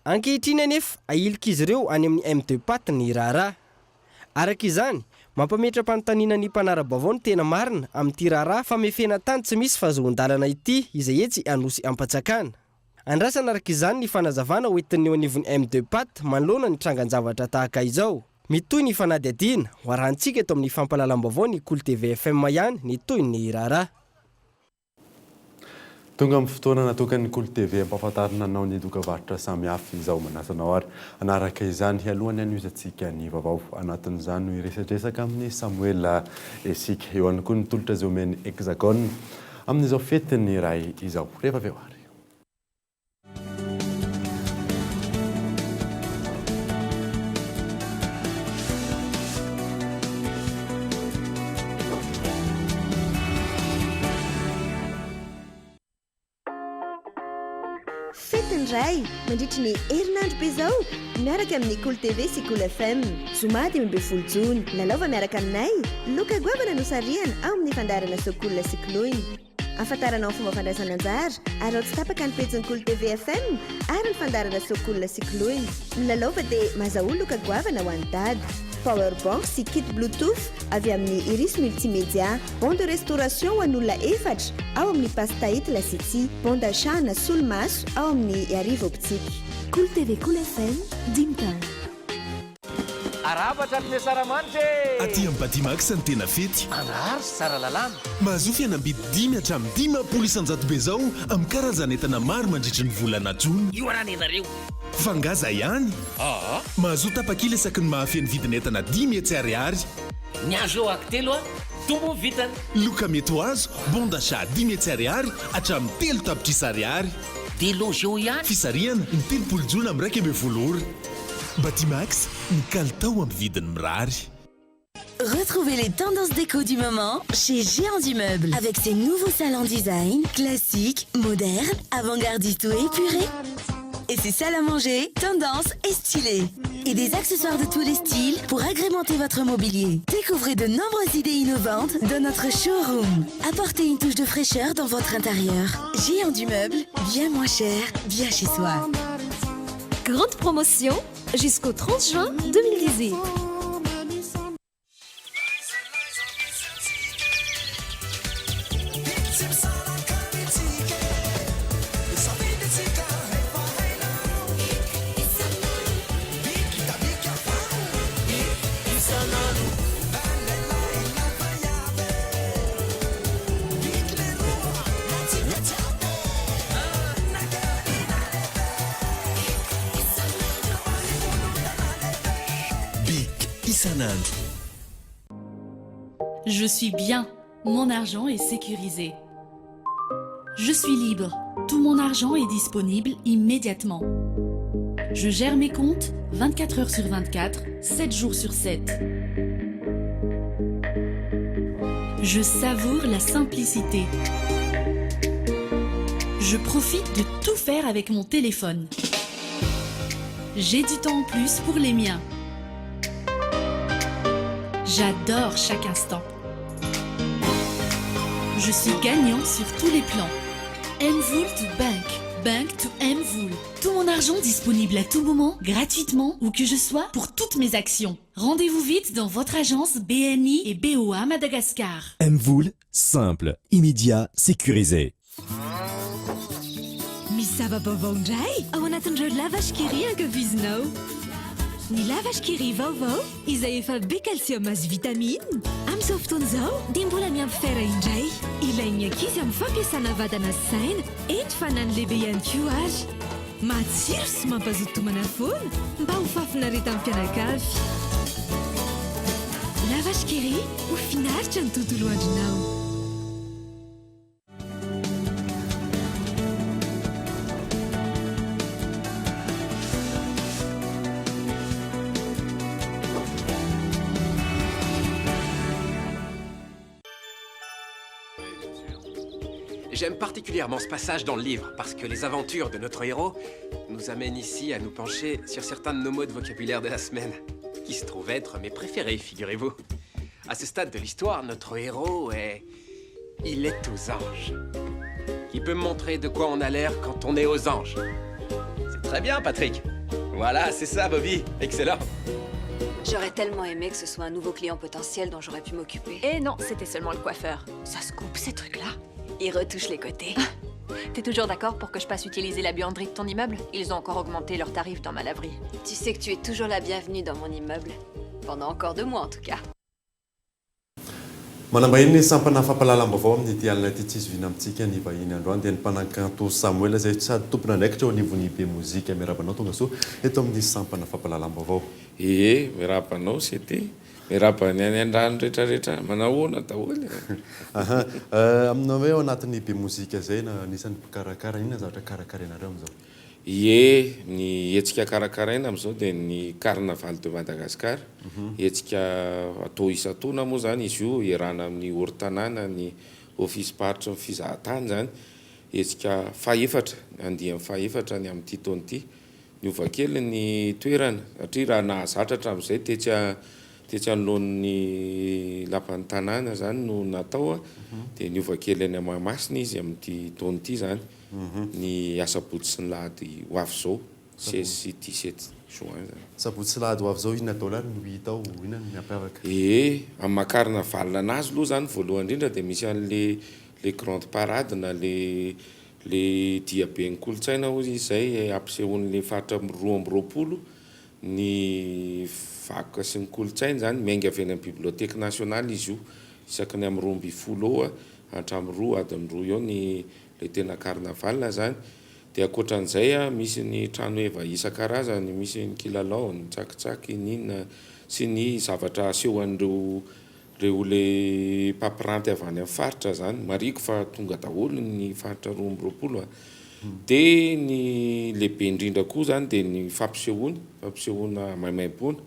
Ankehitriny anefa, ahilik'izy ireo any amin'ny M2Pat ny raharaha. Araka izany, mampametra-panontaniana ny mpanara-baovao ny tena marina amin'ity raharaha famefena tany tsy misy fahazoan-dalana ity izay etsy Anosy Ampatsakana. Andrasana araka izany ny fanazavana hoentin'ny eo anivon'ny M2Pat manoloana ny trangan-javatra tahaka izao. Mitohy ny fanadihadiana, ho arahantsika eto amin'ny fampahalalam-baovao ny Kolo TV FM ihany ny tohin'ny raharaha. Tonga amin'ny fotoana natokan'ny Kolo TV hampahafantarina anao ny dokavarotra samihafa izao. Manasa anao ary hanaraka izany alohan'ny hanohizantsika ny vaovao. Anatin'izany no hiresadresaka amin'i Samoela isika. Eo ihany koa ny tolotra izay omen'ny Hexagone amin'izao fetin'ny Ray izao. Rehefa avy eo ary. Fetin'ny Ray, mandritry ny herinandro be izao, miaraka amin'ny Kolo TV sy Kolo FM. Zoma 15 jona, lalaova miaraka aminay, loka goavana nosarihana ao amin'ny fandaharana Sokola sy Koloina. Ahafantaranao ny fomba fandraisana anjara, araho tsy tapaka ny pejin'ny Kolo TV FM ary ny fandaharana Sokola sy Koloina. Milalaova dia mazahoa loka goavana ho an'i Dada. Power bank sy kit bluetooth avy amin'ny Iris Multimedia. Bon de restauration ho an'olona efatra ao amin'ny Pastahit La City. Bon d'achat na solomaso ao amin'ny Iarivo Optique. Kolo TV Kolo FM, dimy taona. Arahaba tratry ny asaramanitra e! Aty amin'ny Batimax ny tena fety. Andraharo sy Tsaralalàna. Mahazoa fihenam-bidy dimy hatramin'ny 50% be izao amin'ny karazan'entana maro mandritry ny volana jona. Io ara nenareo. Fa ngaza ihany? Aa. Mahazoa tapakila isaky ny mahafeno vidin'entana 500 ariary. Ny azo eo aky telo a! Tombony vitany. Loka mety ho azo, bon d'achat 500 ariary hatramin'ny 3 tapitrisa ariary. Dia loge eo ihany. Fisarihana, ny 30 jona amin'ny 11 ora. Batimax, ny kalitao amin'ny vidiny mirary. Retrouvez les tendances déco du moment chez Géant du Meuble. Avec ses nouveaux salons design, classiques, modernes, avant-gardistes ou épurés. Et ses salles à manger, tendance et stylées. Et des accessoires de tous les styles pour agrémenter votre mobilier. Découvrez de nombreuses idées innovantes dans notre showroom. Apportez une touche de fraîcheur dans votre intérieur. Géant du Meuble, bien moins cher, bien chez soi. Grande promotion. Jusqu'au 30 juin 2018. Bic isan'andro. Je suis bien, mon argent est sécurisé. Je suis libre, tout mon argent est disponible immédiatement. Je gère mes comptes 24 heures sur 24, 7 jours sur 7. Je savoure la simplicité. Je profite de tout faire avec mon téléphone. J'ai du temps en plus pour les miens. J'adore chaque instant. Je suis gagnant sur tous les plans. MVola to Bank. Bank to MVola. Tout mon argent disponible à tout moment, gratuitement, où que je sois, pour toutes mes actions. Rendez-vous vite dans votre agence BNI et BOA Madagascar. MVola, simple, immédiat, sécurisé. Misy zava-baovao indray ao anatin'ireo La Vache qui rit ankafizinao. Ny La Vache qui rit vaovao izay efa be calcium sy vitamine. Amin'izao fotoana izao dia mbola miampy fer indray. Ilain'ny ankizy amin'ny fampiasana vatana sy saina, eny fa na ny lehibe ihany koa ary. Matsiro sy mampazoto tomana foana mba ho fahafinaretan'ny mpianakavy. La Vache qui rit, ho finaritra ny tontolo andronao. J'aime particulièrement ce passage dans le livre parce que les aventures de notre héros nous amènent ici à nous pencher sur certains de nos mots de vocabulaire de la semaine, qui se trouvent être mes préférés, figurez-vous. À ce stade de l'histoire, notre héros est... Il est aux anges. Qui peut me montrer de quoi on a l'air quand on est aux anges C'est très bien, Patrick. Voilà, c'est ça, Bobby. Excellent. J'aurais tellement aimé que ce soit un nouveau client potentiel dont j'aurais pu m'occuper. Et non, c'était seulement le coiffeur. Ça se coupe, ces trucs-là. Il retouche les côtés. T'es toujours d'accord pour que je passe utiliser la buanderie de ton immeuble Ils ont encore augmenté leurs tarifs dans ma laverie. Tu sais que tu es toujours la bienvenue dans mon immeuble. Pendant encore deux mois, en tout cas. Manambahiny ny sampana fampahalalam-baovao amin'ity alina ity. Tsy zoviana amintsika ny vahiny androany dia ny mpanakanto Samoela izay sady tompon'andraikitra eo anivon'ny Be Mozika. Miarahaba anao tongasoa eto amin'ny sampana fampahalalam-baovao. Ee, miarahaba anao CT, miarahaba ny any an-drano rehetra rehetra, manahoana daholo e? Aha, aminao hoe ao anatin'ny Be Mozika izay na anisan'ny mpikarakara, inona ny zavatra karakarainareo amin'izao? Ie, ny hetsika karakaraina amin'izao dia ny Carnaval de Madagascar. Hetsika atao isan-taona moa izany izy io, iarahana amin'ny Orin-tanàna, ny Ofisim-paritry ny fizahan-tany izany. Hetsika fahefatra, andiany fahefatra ny amin'ity taona ity. Niova kely ny toerana satria raha nahazatra hatramin'izay tetsy tetsy anoloan'ny lapan'ny tanàna izany no natao dia niova kely any Mahamasina izy amin'ity taona ity izany. Ny asabotsy sy ny lahady ho avy izao, 16 sy 17 juin izany. Sabotsy sy lahady ho avy izao, inona daholo ary no hita ao, inona no miampiavaka? Ee, amin'ny maha carnaval anazy aloha izany voalohany indrindra dia misy an'le le grande parade na le le diaben'ny kolontsaina hozy izy izay ampisehoan'le faritra 22 ny vakoka sy ny kolontsaina izany, miainga avy any amin'ny bibliothèque nationale izy io, isaky ny amin'ny 12 eo hatramin'ny roa, adiny roa eo ny Ilay tena carnaval zany. Dia ankoatran'izay a, misy ny trano heva isan-karazany, misy ny kilalao, ny tsakitsaky, ny inona, sy ny zavatra aseho an'ireo ireo le mpampiranty avy any amin'ny faritra zany. Marihiko fa tonga daholo ny faritra 22 a. Dia ny lehibe indrindra koa zany dia ny fampisehoana, fampisehoana maimaimpoana.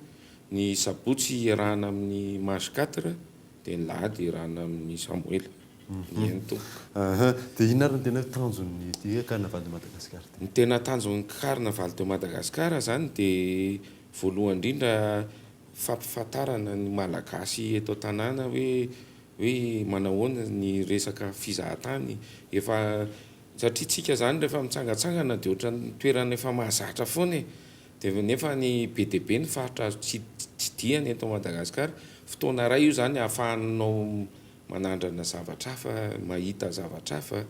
Ny sabotsy iarahana amin'ny Mage quatre, dia ny lahady iarahana amin'ny Samoela. Eny tompoko. Aha, dia inona ary no tena hoe tanjon'ity Carnaval de Madagascar ity? Ny tena tanjon'ny Carnaval de Madagascar izany dia voalohany indrindra fampifantarana ny Malagasy eto an-tanàna hoe hoe manahoana ny resaka fizahan-tany. Efa satria tsika izany rehefa mitsangantsangana dia ohatran'ny toerana efa mahazatra foana e. Dia nefa ny be dia be ny faritra azo tsidihana eto Madagasikara. Fotoana iray io izany ahafahanao manandrana zavatra hafa, mahita zavatra hafa,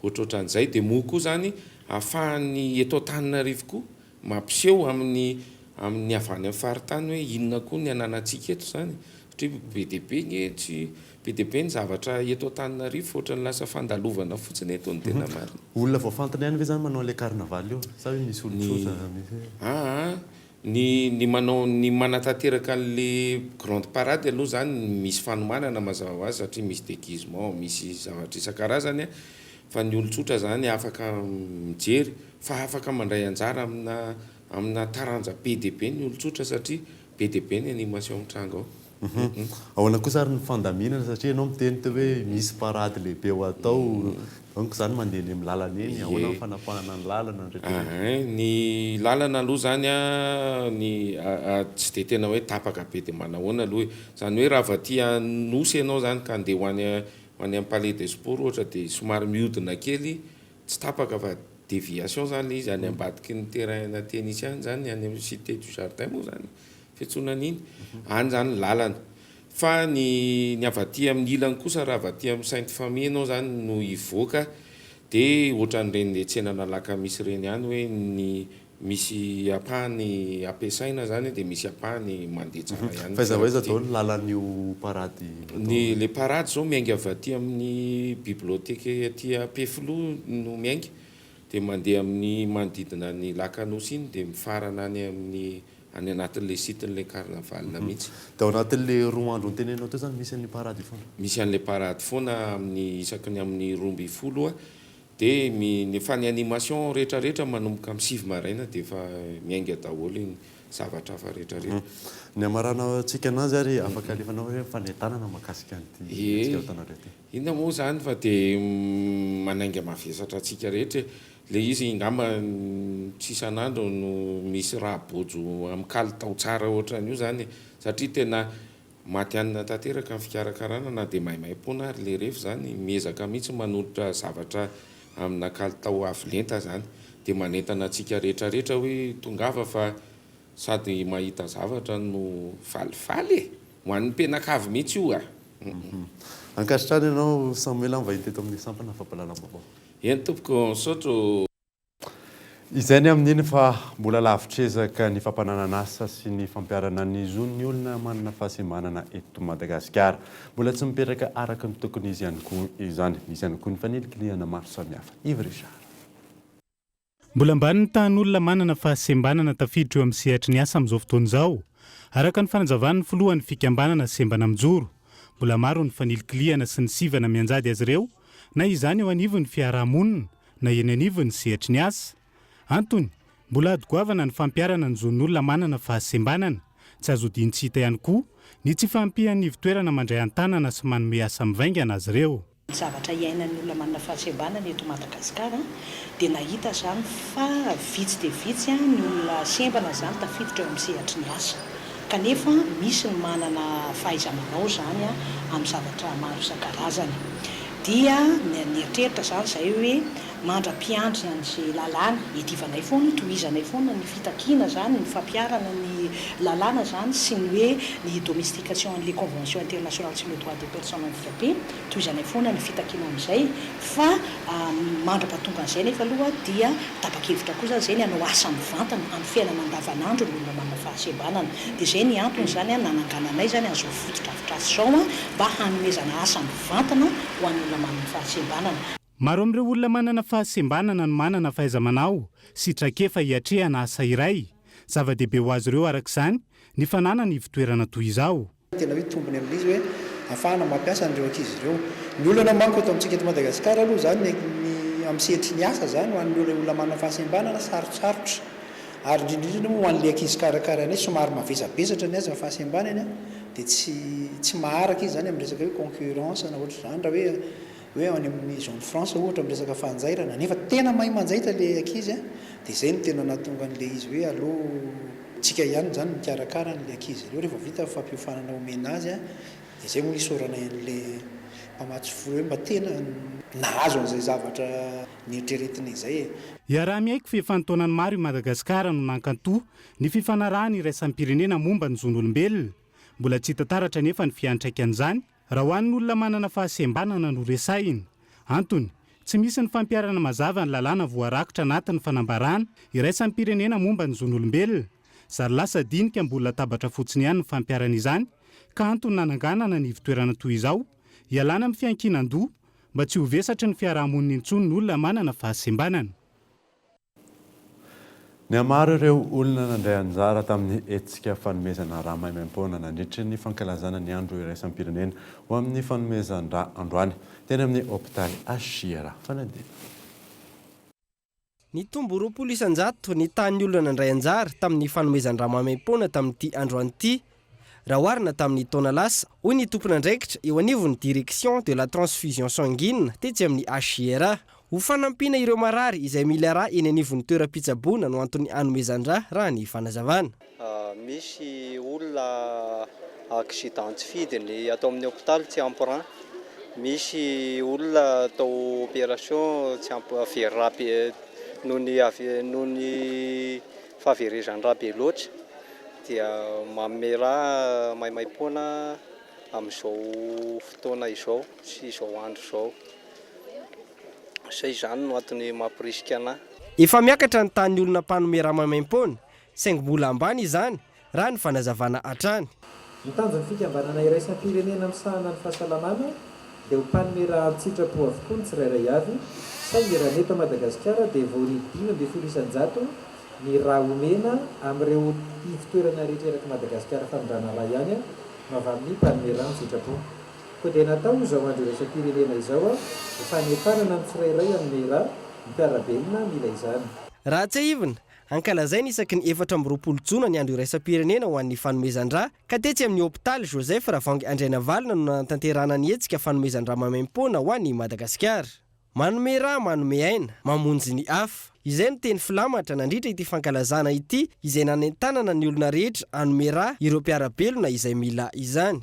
ohatrohatran'izay. Dia moa koa izany ahafahan'ny eto Antananarivo koa mampiseho amin'ny amin'ny avy any amin'ny faritany hoe inona koa ny ananantsika eto izany. Satria be dia be nge tsy, be dia be ny zavatra eto Antananarivo fa ohatran'ny lasa fandalovana fotsiny eto ny tena marina. Olona voafantina ihany ve izany manao an'ilay carnaval io sa hoe misy olon-tsotra, misy hoe. Aa ny ny manao ny manatanteraka an'le grande parade aloha izany misy fanomanana mazava ho azy satria misy déguisement, misy zavatra isan-karazany fa ny olon-tsotra izany afaka mijery fa afaka mandray anjara amina amina taranja be dia be ny olon-tsotra satria be dia be ny animation mitranga ao. Ahoana kosa ary ny fandaminana satria ianao miteny teo hoe misy parade lehibe ho atao donc izany mandeha eny amin'ny lalana eny, ahoana ny fanapahana ny lalana ny rehetra rehetra? Ein, ny lalana aloha izany an, ny tsy dia tena hoe tapaka be dia manahoana aloha e. Izany hoe raha avy aty Anosy ianao izany ka handeha ho any ho any amin'ny Palais des Sports ohatra dia somary mihodina kely, tsy tapaka fa déviation izany ilay izy, any ambadiky ny terrain-na tennis any izany, any amin'ny Cité du Jardin moa izany fiantsoana an'iny, any izany ny lalana. Fa ny ny avy aty amin'ny ilany kosa raha avy aty amin'ny Sainte Famille ianao izany no hivoaka dia ohatran'ireny le tsenan'Alakamisy ireny ihany hoe ny misy ampahany ampiasaina izany dia misy ampahany mandeha tsara ihany ny Fa aiza ho aiza fiarakodia. daholo ny lalan'io parade atao? Ny le parade izao miainga avy aty amin'ny bibliothèque aty Ampefiloha no miainga dia mandeha amin'ny manodidina ny lac Anosy iny dia mifarana any amin'ny any anatin'ilay site-n'ilay carnaval mihitsy. Dia ao anatin'ilay roa andro noteneninao teo izany misy an'io parade io foana? Misy an'ilay parade foana amin'ny isaky ny amin'ny 12 dia mi, ny fa ny animation rehetra rehetra manomboka amin'ny sivy maraina dia efa miainga daholo ny zavatra hafa rehetra rehetra. Ny hamaranantsika anazy ary afaka alefanao ve fanentanana mahakasika an'ity hetsika ataonareo ity? Inona moa izany fa dia manainga mavesatra antsika rehetra e! Ilay izy angamba tsy isan'andro no misy raha bojo amin'ny kalitao tsara ohatran'io izany e! Satria tena matihanina tanteraka ny fikarakarana na dia maimaimpoana ary ilay ref izany, miezaka mihitsy manolotra zavatra amina kalitao avo lenta izany. Dia manentana antsika rehetra rehetra hoe tongava fa sady mahita zavatra no falifaly e! Ho an'ny mpianakavy mihitsy io a! Ankasitrahana ianao Samuel nivahiny teto amin'ny sampana fampahalalam-baovao. Eny tompoko, misaotra ô. Izay ny amin'iny fa mbola lavitr'ezaka ny fampananan'asa sy ny fampiharana ny zon'ny olona manana fahasembanana eto Madagasikara. Mbola tsy mipetraka araka ny tokony izy ihany koa izany. Misy ihany koa ny fanilikilihana maro samihafa. Yves Richard. Mbola ambany ny tahan'olona manana fahasembanana tafiditra eo amin'ny sehatry ny asa amin'izao fotoana izao, araka ny fanazavan'ny filohan'ny fikambanana Sembana Mijoro. Mbola maro ny fanilikilihana sy ny sivana mianjady azy ireo, na izany eo anivon'ny fiarahamonina na eny anivon'ny sehatry ny asa. Antony, mbola ady goavana ny fampiharana ny zon'olona manana fahasembanana. Tsy azo odian-tsy hita ihany koa ny tsy fahampian'ny ivotoerana mandray an-tanana sy manome asa mivaingana azy ireo. Ny zavatra iainan'ny olona manana fahasembanana eto Madagasikara dia nahita izany fa vitsy dia vitsy ny olona sembana izany tafiditra eo amin'ny sehatry ny asa. Kanefa misy ny manana fahaiza-manao izany amin'ny zavatra maro isan-karazany. Dia nieritreritra izany izahay hoe mandra-piandry an'izay lalàna, iadivanay foana io, tohizanay foana ny fitakiana izany, ny fampiharana ny lalàna izany sy ny hoe ny domestication an'ilay convention internationale sur le droit des personnes handicapées. Tohizanay foana ny fitakiana amin'izay fa mandra-pahatongan'izay nefa aloha dia tapa-kevitra kosa izay ny hanao asa mivantana amin'ny fiainana andavanandro ny olona manana fahasembanana. Dia izay ny antony izany nanangananay izany an'izao fotodrafitrasa izao mba hanomezana asa mivantana ho an'ny olona manana fahasembanana. Maro amin'ireo olona manana fahasembanana no manana fahaiza-manao sy traikefa hiatrehana asa iray. Zava-dehibe ho azy ireo araka izany ny fananana ivotoerana toy izao. Tena hoe tombony amin'ilay izy hoe ahafahana mampiasa an'ireo ankizy ireo. Ny olana manko eto amintsika eto Madagasikara aloha izany ny ny amin'ny sehatry ny asa izany ho an'ireo olona manana fahasembanana sarotsarotra. Ary indrindra indrindra moa ho an'ilay ankizy karakarainay somary mavesabesatra ny azy ny fahasembanany dia tsy tsy maharaka izy izany amin'ny resaka hoe concurrence na ohatr'izany raha hoe hoe any amin'ny zone franche ohatra amin'ny resaka fanjairana nefa tena mahay manjaitra ilay ankizy an, dia izay no tena nahatonga an'ilay izy hoe aleo tsika ihany izany mikarakara an'ilay ankizy ireo rehefa vita ny fampiofanana omena azy an, dia izay moa no isaoranay an'ilay. mpamatsy vola hoe mba tena nahazo an'izay zavatra neritreretina izay e. Iaraha-miaiky fa efa an-taonany maro i Madagasikara no nankanto ny fifanarahana iraisam-pirenena momba ny zon'olombelona. Mbola tsy hita taratra anefa ny fiantraikan'izany raha ho an'ny olona manana fahasembanana no resahina. Antony, tsy misy ny fampiharana mazava ny lalàna voarakitra anatin'ny fanambarana iraisam-pirenena momba ny zon'olombelona. Zary lasa dinika ambony latabatra fotsiny ihany ny fampiharana izany ka antony nananganana ny ivon-toerana toy izao, hialana amin'ny fiankinan-doha mba tsy ho vesatry ny fiaraha-monina intsony ny olona manana fahasembanana. Nihamaro ireo olona nandray anjara tamin'ny hetsika fanomezana rà maimaimpoana nandritry ny fankalazana ny andro iraisam-pirenena ho amin'ny fanomezan-drà androany teny amin'ny hopitaly HJRA Fanadina. Nitombo 20% ny tahan'ny olona nandray anjara tamin'ny fanomezan-drà maimaimpoana tamin'ity androany ity raha oharina tamin'ny taona lasa, hoy ny tompon'andraikitra eo anivon'ny Direction de la Transfusion Sanguine tetsy amin'ny HJRA. Ho fanampiana ireo marary izay mila rà eny anivon'ny toeram-pitsaboana no antony anomezan-drà, raha ny fanazavana. Misy olona accident tsy fidiny atao amin'ny hopitaly tsy ampy rà, misy olona atao opération tsy ampy very rà be noho ny noho ny fahaverezan'ny rà be loatra dia manome rà maimaimpoana amin'izao fotoana izao sy izao andro izao. Zay izany no antony mamporisika anah. Efa miakatra ny tahan'ny olona mpanome rà maimaimpoana, saingy mbola ambany izany, raha ny fanazavana hatrany. Ny tanjon'ny fikambanana iraisam-pirenena misahana ny fahasalamana dia ho mpanome rà an-tsitrapo avokoa ny tsirairay avy, saingy raha ny eto Madagasikara dia vao ny 15% ny rà omena amin'ireo ivon-toerana rehetra erak'i Madagasikara famindrana rà ihany no avy amin'ny mpanome rà an-tsitrapo. Koa dia natao izao andro iraisam-pirenena izao ho fanentanana ny tsirairay hanome rà ny mpiara-belona mila izany. Raha tsiahivina, ankalazaina isaky ny 24 jona ny andro iraisam-pirenena ho an'ny fanomezan-drà, ka tetsy amin'ny hopitaly Joseph Ravoahangy Andrianavalona no nanatanterahana ny hetsika fanomezan-drà maimaimpoana ho an'i Madagasikara. Manome rà, manome aina, mamonjy ny hafa. Izay no teny filamatra nandritra ity fankalazana ity izay nanentanana ny olona rehetra hanome rà ireo mpiara-belona izay mila izany.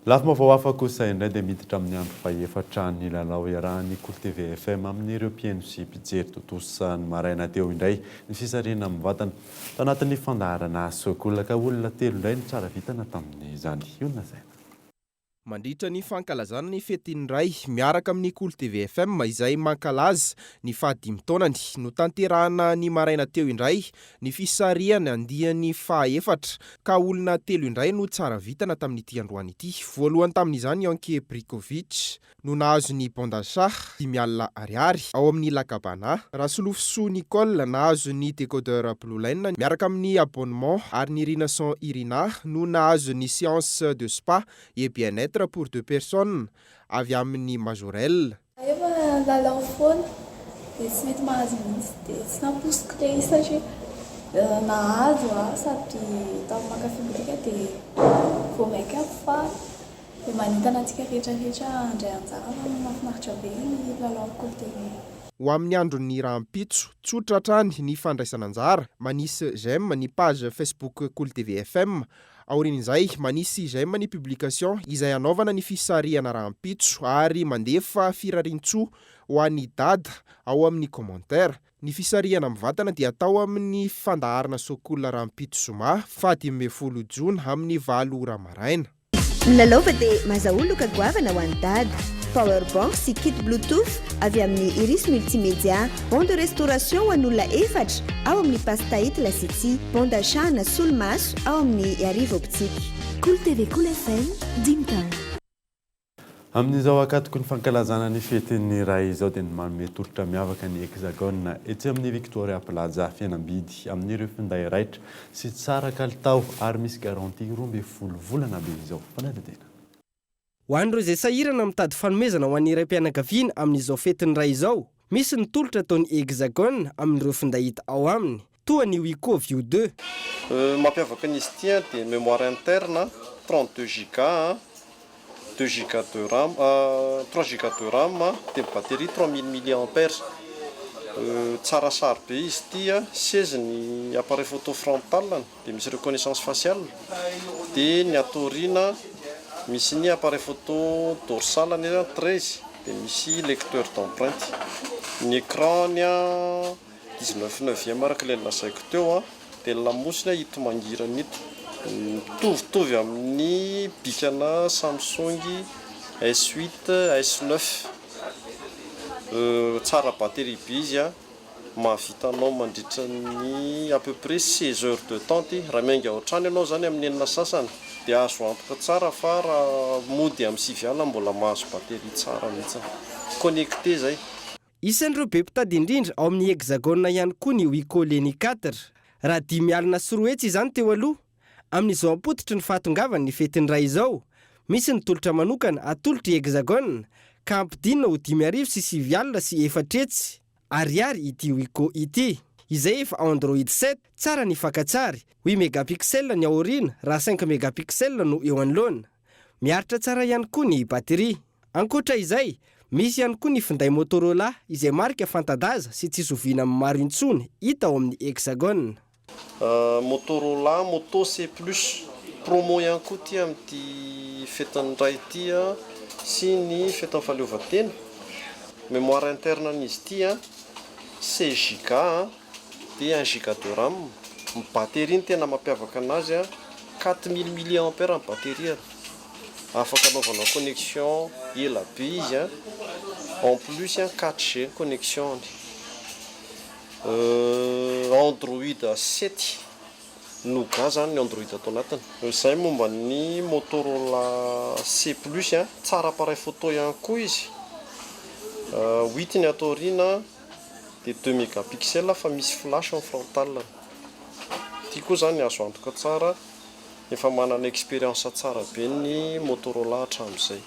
Lafim-baovao hafa kosa indray dia miditra amin'ny andro fahefatra ny lalao iarahan'ny Kolo TV FM amin'ireo mpihaino sy mpijery. Tontosa ny maraina teo indray ny fisarihana mivantana tao anatin'ny fandaharana Sokola ka olona telo indray no tsara vintana tamin'izany. Io no lazaina. Mandritra ny fankalazana ny fetin'ny Ray miaraka amin'ny Kolo TV FM izay mankalaza ny fahadimy taonany, notanterahana ny maraina teo indray ny fisarihana andiany fahaefatra ka olona telo indray no tsara vintana tamin'ity androany ity. Voalohany tamin'izany Yanke Brikovic no nahazo ny bon d'achat 50 alina ariary ao amin'ny La Cabana. Rasolofosoa Nicole nahazo ny décodeur Blue Line miaraka amin'ny abonnement ary Nirinason Irina no nahazo ny séance de spa et bien-être pour deux personnes avy amin'ny Majorelle. Efa lalao foana dia tsy mety mahazo mihitsy dia tsy nampoiziko ilay izy satria nahazo aho sady tamin'ny mankafy bôtika dia vao mainka faly dia manentana antsika rehetra rehetra handray anjara fa mahafinaritra be ny lalao Kolo TV. Ho amin'ny andron'ny rahampitso, tsotra hatrany ny fandraisana anjara, manisy j'aime ny page Facebook Kolo TV FM, Aorian'izay, manisy j'aime ny publication izay hanaovana ny fisarihana rahampitso ary mandefa firariantsoa ho an'i Dada ao amin'ny commentaire. Ny fisarihana mivantana dia atao amin'ny fandaharana Sokola rahampitso zoma faha 15 jona amin'ny valo ora maraina. Milalaova dia mazahoa loka goavana ho an'i Dada. Power bank sy kit bluetooth avy amin'ny Iris Multimedia. Bon de restauration ho an'olona efatra ao amin'ny Pastahit La City. Bon d'achat na solomaso ao amin'ny Iarivo Optique. Kolo TV Kolo FM, dimy taona. Amin'izao ankatoky ny fankalazana ny fetin'ny Ray izao dia manome tolotra miavaka ny Hexagone etsy amin'ny Victoria Plaza fihenam-bidy amin'ireo finday raitra sy tsara kalitao ary misy garantie 12 volana be izao. Fanadihadiana. Ho an'ireo izay sahirana mitady fanomezana ho an'ny raim-pianakaviana amin'izao fetin'ny Ray izao, misy ny tolotra ataon'ny Hexagone amin'ireo finday hita ao aminy, toa ny Wiko View deux. Ny mampiavaka an'izy ity dia mémoire interne 32 giga, 2 giga de ram, 3 giga de ram dia ny batterie 3000 milliampères. Tsara sary be izy ity, 16 ny appareil photo frontal-ny dia misy reconnaissance faciale dia ny ato aoriana. Misy ny appareil photo dorsal-ny 13 dia misy lecteur d'empreinte. Ny écran-ny 19 neuvième araka ilay nolazaiko teo dia ny lamosiny ito mangirana ito. Mitovitovy amin'ny bikana Samsung S8, S9. Tsara batterie be izy. Mahavita anao mandritra ny à peu près 16 heures de temps ity. Raha miainga ao an-trano ianao izany amin'ny enina sasany dia azo antoka tsara fa raha mody amin'ny sivy alina mbola mahazo batterie tsara mihitsy. Connecté izay. Isan'ireo be mpitady indrindra ao amin'ny Hexagone ihany koa ny Wiko Leni Quatre. Raha 205 izany teo aloha, amin'izao ampototry ny fahatongavan'ny fetin'ny Ray izao, misy ny tolotra manokana atolotr'i Hexagone ka ampidinina ho 409 400. Ariary ity Wiko ity, izay efa Android 7, tsara ny fakan-tsary, huit megapixel ny aoriana raha cinq megapixel no eo anoloana. Miaritra tsara ihany koa ny batterie. Ankoatra izay, misy ihany koa ny finday Motorola izay marika fanta-daza sy tsy zoviana amin'ny maro intsony hita ao amin'ny Hexagone. Motorola Moto C plus promo ihany koa ity amin'ity fetin'ny Ray ity sy ny fetin'ny fahaleovantena. Mémoire interne an'izy ity 16 giga dia 1 giga de ram. Ny batterie no tena mampiavaka anazy, 4000 milliampères ny batterie. Afaka anaovana connexion ela be izy, en plus 4G ny connexion-ny. Android 7 Nougat zany ny Android ato anatiny. Izay momba ny Motorola C plus a, tsara appareil photo ihany koa izy, huit ny ato aoriana dia deux mégapixels fa misy flash ny frontal-ny. Ity koa zany azo antoka tsara. Efa manana expérience tsara be ny Motorola hatramin'izay.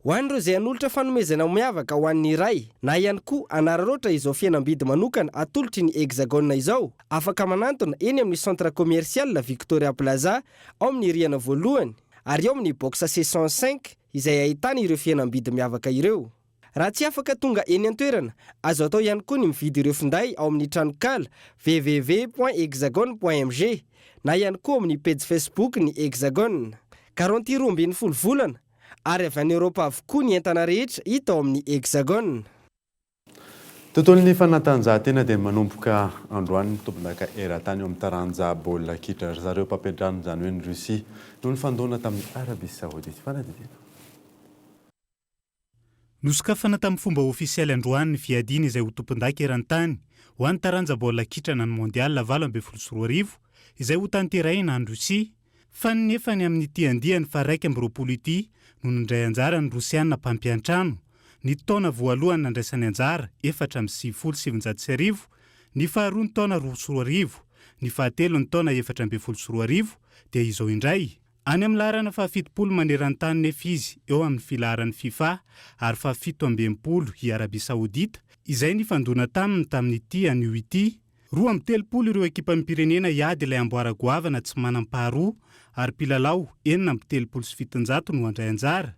Ho an'ireo izay hanolotra fanomezana miavaka ho an'ny iray na ihany koa hanararaotra izao fihenam-bidy manokana atolotry ny Hexagone izao, afaka manantona eny amin'ny Centre Commercial Victoria Plaza ao amin'ny rihana voalohany ary ao amin'ny box C 105 izay ahitana ireo fihenam-bidy miavaka ireo. Raha tsy afaka tonga eny an-toerana, azo atao ihany koa ny mividy ireo finday ao amin'ny tranonkala www.hexagone.mg na ihany koa ao amin'ny pejy Facebook ny Hexagone. Garantie 12 volana ary avy any Eoropa avokoa ny entana rehetra hita ao amin'ny Hexagone. Tontolon'ny fanatanjahantena dia manomboka androany ny tompondaka eran-tany eo amin'ny taranja baolina kitra. Ry zareo mpampiantrano, izany hoe ny Russie, no nifandona tamin'i Arabie Saoudite. Fanadihadiana. Nosokafana tamin'ny fomba ofisialy androany ny fiadiana izay ho tompondaka eran-tany ho an'ny taranja baolina kitra na ny Mondial 2018 izay hotanterahina any Rosia. Faninefany amin'ity andiany faha-21 ity no nandray anjara ny Rosiana mpampiantrano, ny taona voalohany nandraisany anjara 1994, ny faharoa ny taona 2002, ny fahatelo ny taona 2014 dia izao indray Any amin'ny laharana fahafitopolo maneran-tany nefa izy eo amin'ny filaharan'ny Fifa ary fahafito amby 60 i Arabia Saodita izay nifandona taminy tamin'ity anio ity. 32 ireo ekipam-pirenena hiady ilay amboara goavana tsy manam-paharoa ary mpilalao 736 no handray anjara.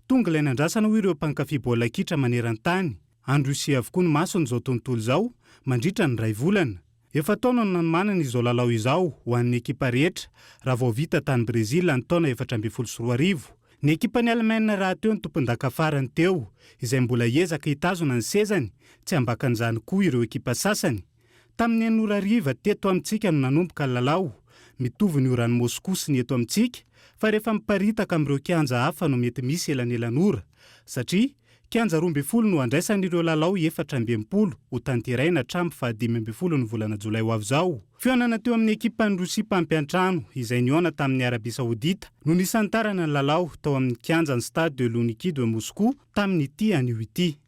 Tonga ilay nandrasana hoy ireo mpankafy baolina kitra maneran-tany. Any Rosia avokoa ny mason'izao tontolo izao mandritra ny iray volana. Efa taona no nanomanana izao lalao izao ho an'ny ekipa rehetra raha vao vita tany Brezila ny taona 2014. Ny ekipan'i Alemaina rahateo ny tompondaka farany teo izay mbola hiezaka hitazona ny sezany, tsy ambakan'izany koa ireo ekipa sasany. Tamin'ny enina ora hariva teto amintsika no nanomboka ny lalao. Mitovy ny oran'i Moscou sy ny eto amintsika fa rehefa miparitaka amin'ireo kianja hafa no mety misy elanelan'ora satria Kianja 12 no handraisana ireo lalao 64 ho tanteraina hatramin'ny faha-15 ny volana jolay ho avy izao. Fihaonana teo amin'ny ekipan'i Rosia mpampiantrano izay nihaona tamin'i Arabia Saodita no nisantarana ny lalao tao amin'ny kianjan'ny Stade de Louniki de Moscou tamin'ity anio ity.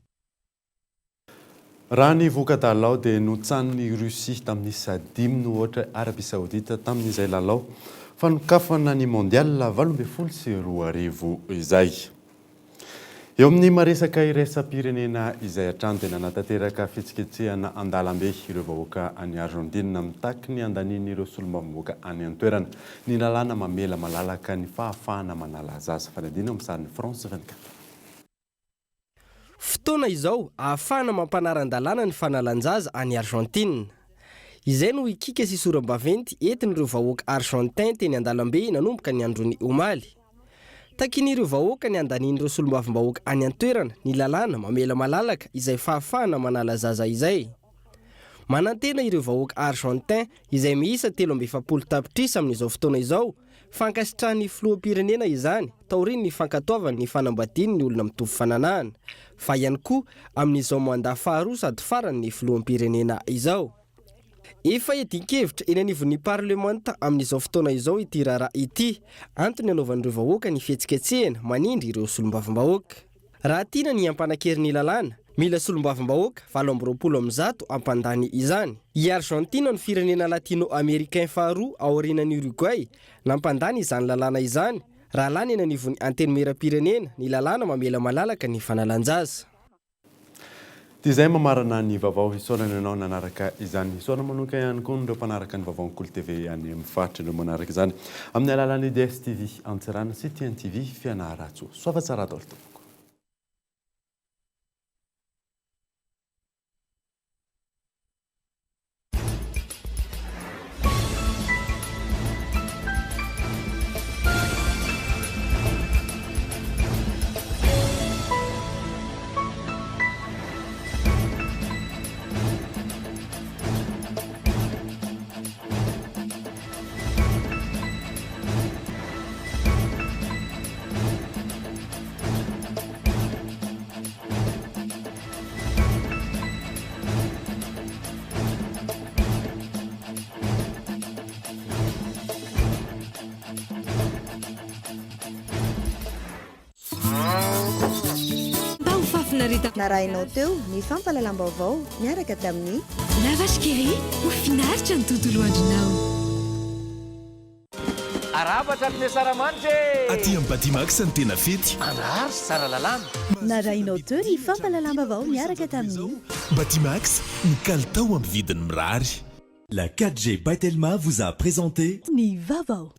Raha ny voka-dalao dia notsanin'i Russie tamin'ny isa dimy no aotra Arabia Saodita tamin'izay lalao fanokafana ny Mondial 2018 izay. Eo amin'ny maresaka iraisam-pirenena izay hatrany dia nanatanteraka fihetsiketsehana an-dalambe ireo vahoaka any Argentine mitaky ny handanian'ireo solombavambahoaka any an-toerana ny lalàna mamela malalaka ny fahafahana manala zaza. Fanadihadiana ao amin'ny sarin'i France 24. Fotoana izao ahafahana mampanaran-dalàna ny fanalan-jaza any Argentine. Izay no hikiaka sy sora-baventy entin'ireo vahoaka Argentin teny an-dalambe nanomboka ny andron'ny omaly. Takian'ireo vahoaka ny handanian'ireo solombavambahoaka any an-toerana ny lalàna mamela malalaka izay fahafahana manala zaza izay. Manantena ireo vahoaka Argentin izay miisa 43 tapitrisa amin'izao fotoana izao fa ankasitrahan'ny filoham-pirenena izany taorian'ny fankatoavany ny fanambadiany ny olona mitovy fananahana fa ihany koa amin'izao mandat faharoa sady farany ny filoham-pirenena izao. Efa iadian-kevitra eny anivon'ny parlemanta amin'izao fotoana izao ity raharaha ity, antony anaovan'ireo vahoaka ny fihetsiketsehana manindry ireo solombavambahoaka. Raha tiana ny hampanan-kery ny lalàna, mila solombavambahoaka 128 hampandany izany. I Argentine no firenena latino-americain faharoa aorianan'i Uruguay nampandany izany lalàna izany, raha lany eny anivon'ny antenimierampirenena ny lalàna mamela malalaka ny fanalan-jaza. Dia izay mamarana ny vaovao. Isaorana ianao nanaraka izany. Isaorana manoka ihany koa ireo mpanaraka ny vaovaon'ny Kolo TV any amin'ny faritra ireo manaraka izany amin'ny alalan'ny DSTV Antsiranana sy TNTV Fianarantsoa. Soava tsara daholo tompoko. Mba ho fahafinaretana. Narahinao teo ny fampahalalam-baovao niaraka tamin'ny. La Vache qui rit, ho finaritra ny tontolo andronao. Arahaba tratry ny asaramanitra e! Aty amin'ny Batimax ny tena fety. Andraharo sy Tsaralalàna. Narahinao teo ny fampahalalam-baovao niaraka tamin'ny. Batimax, ny kalitao amin'ny vidiny mirary. La 4G by Telma vous a présenté. Ny vaovao.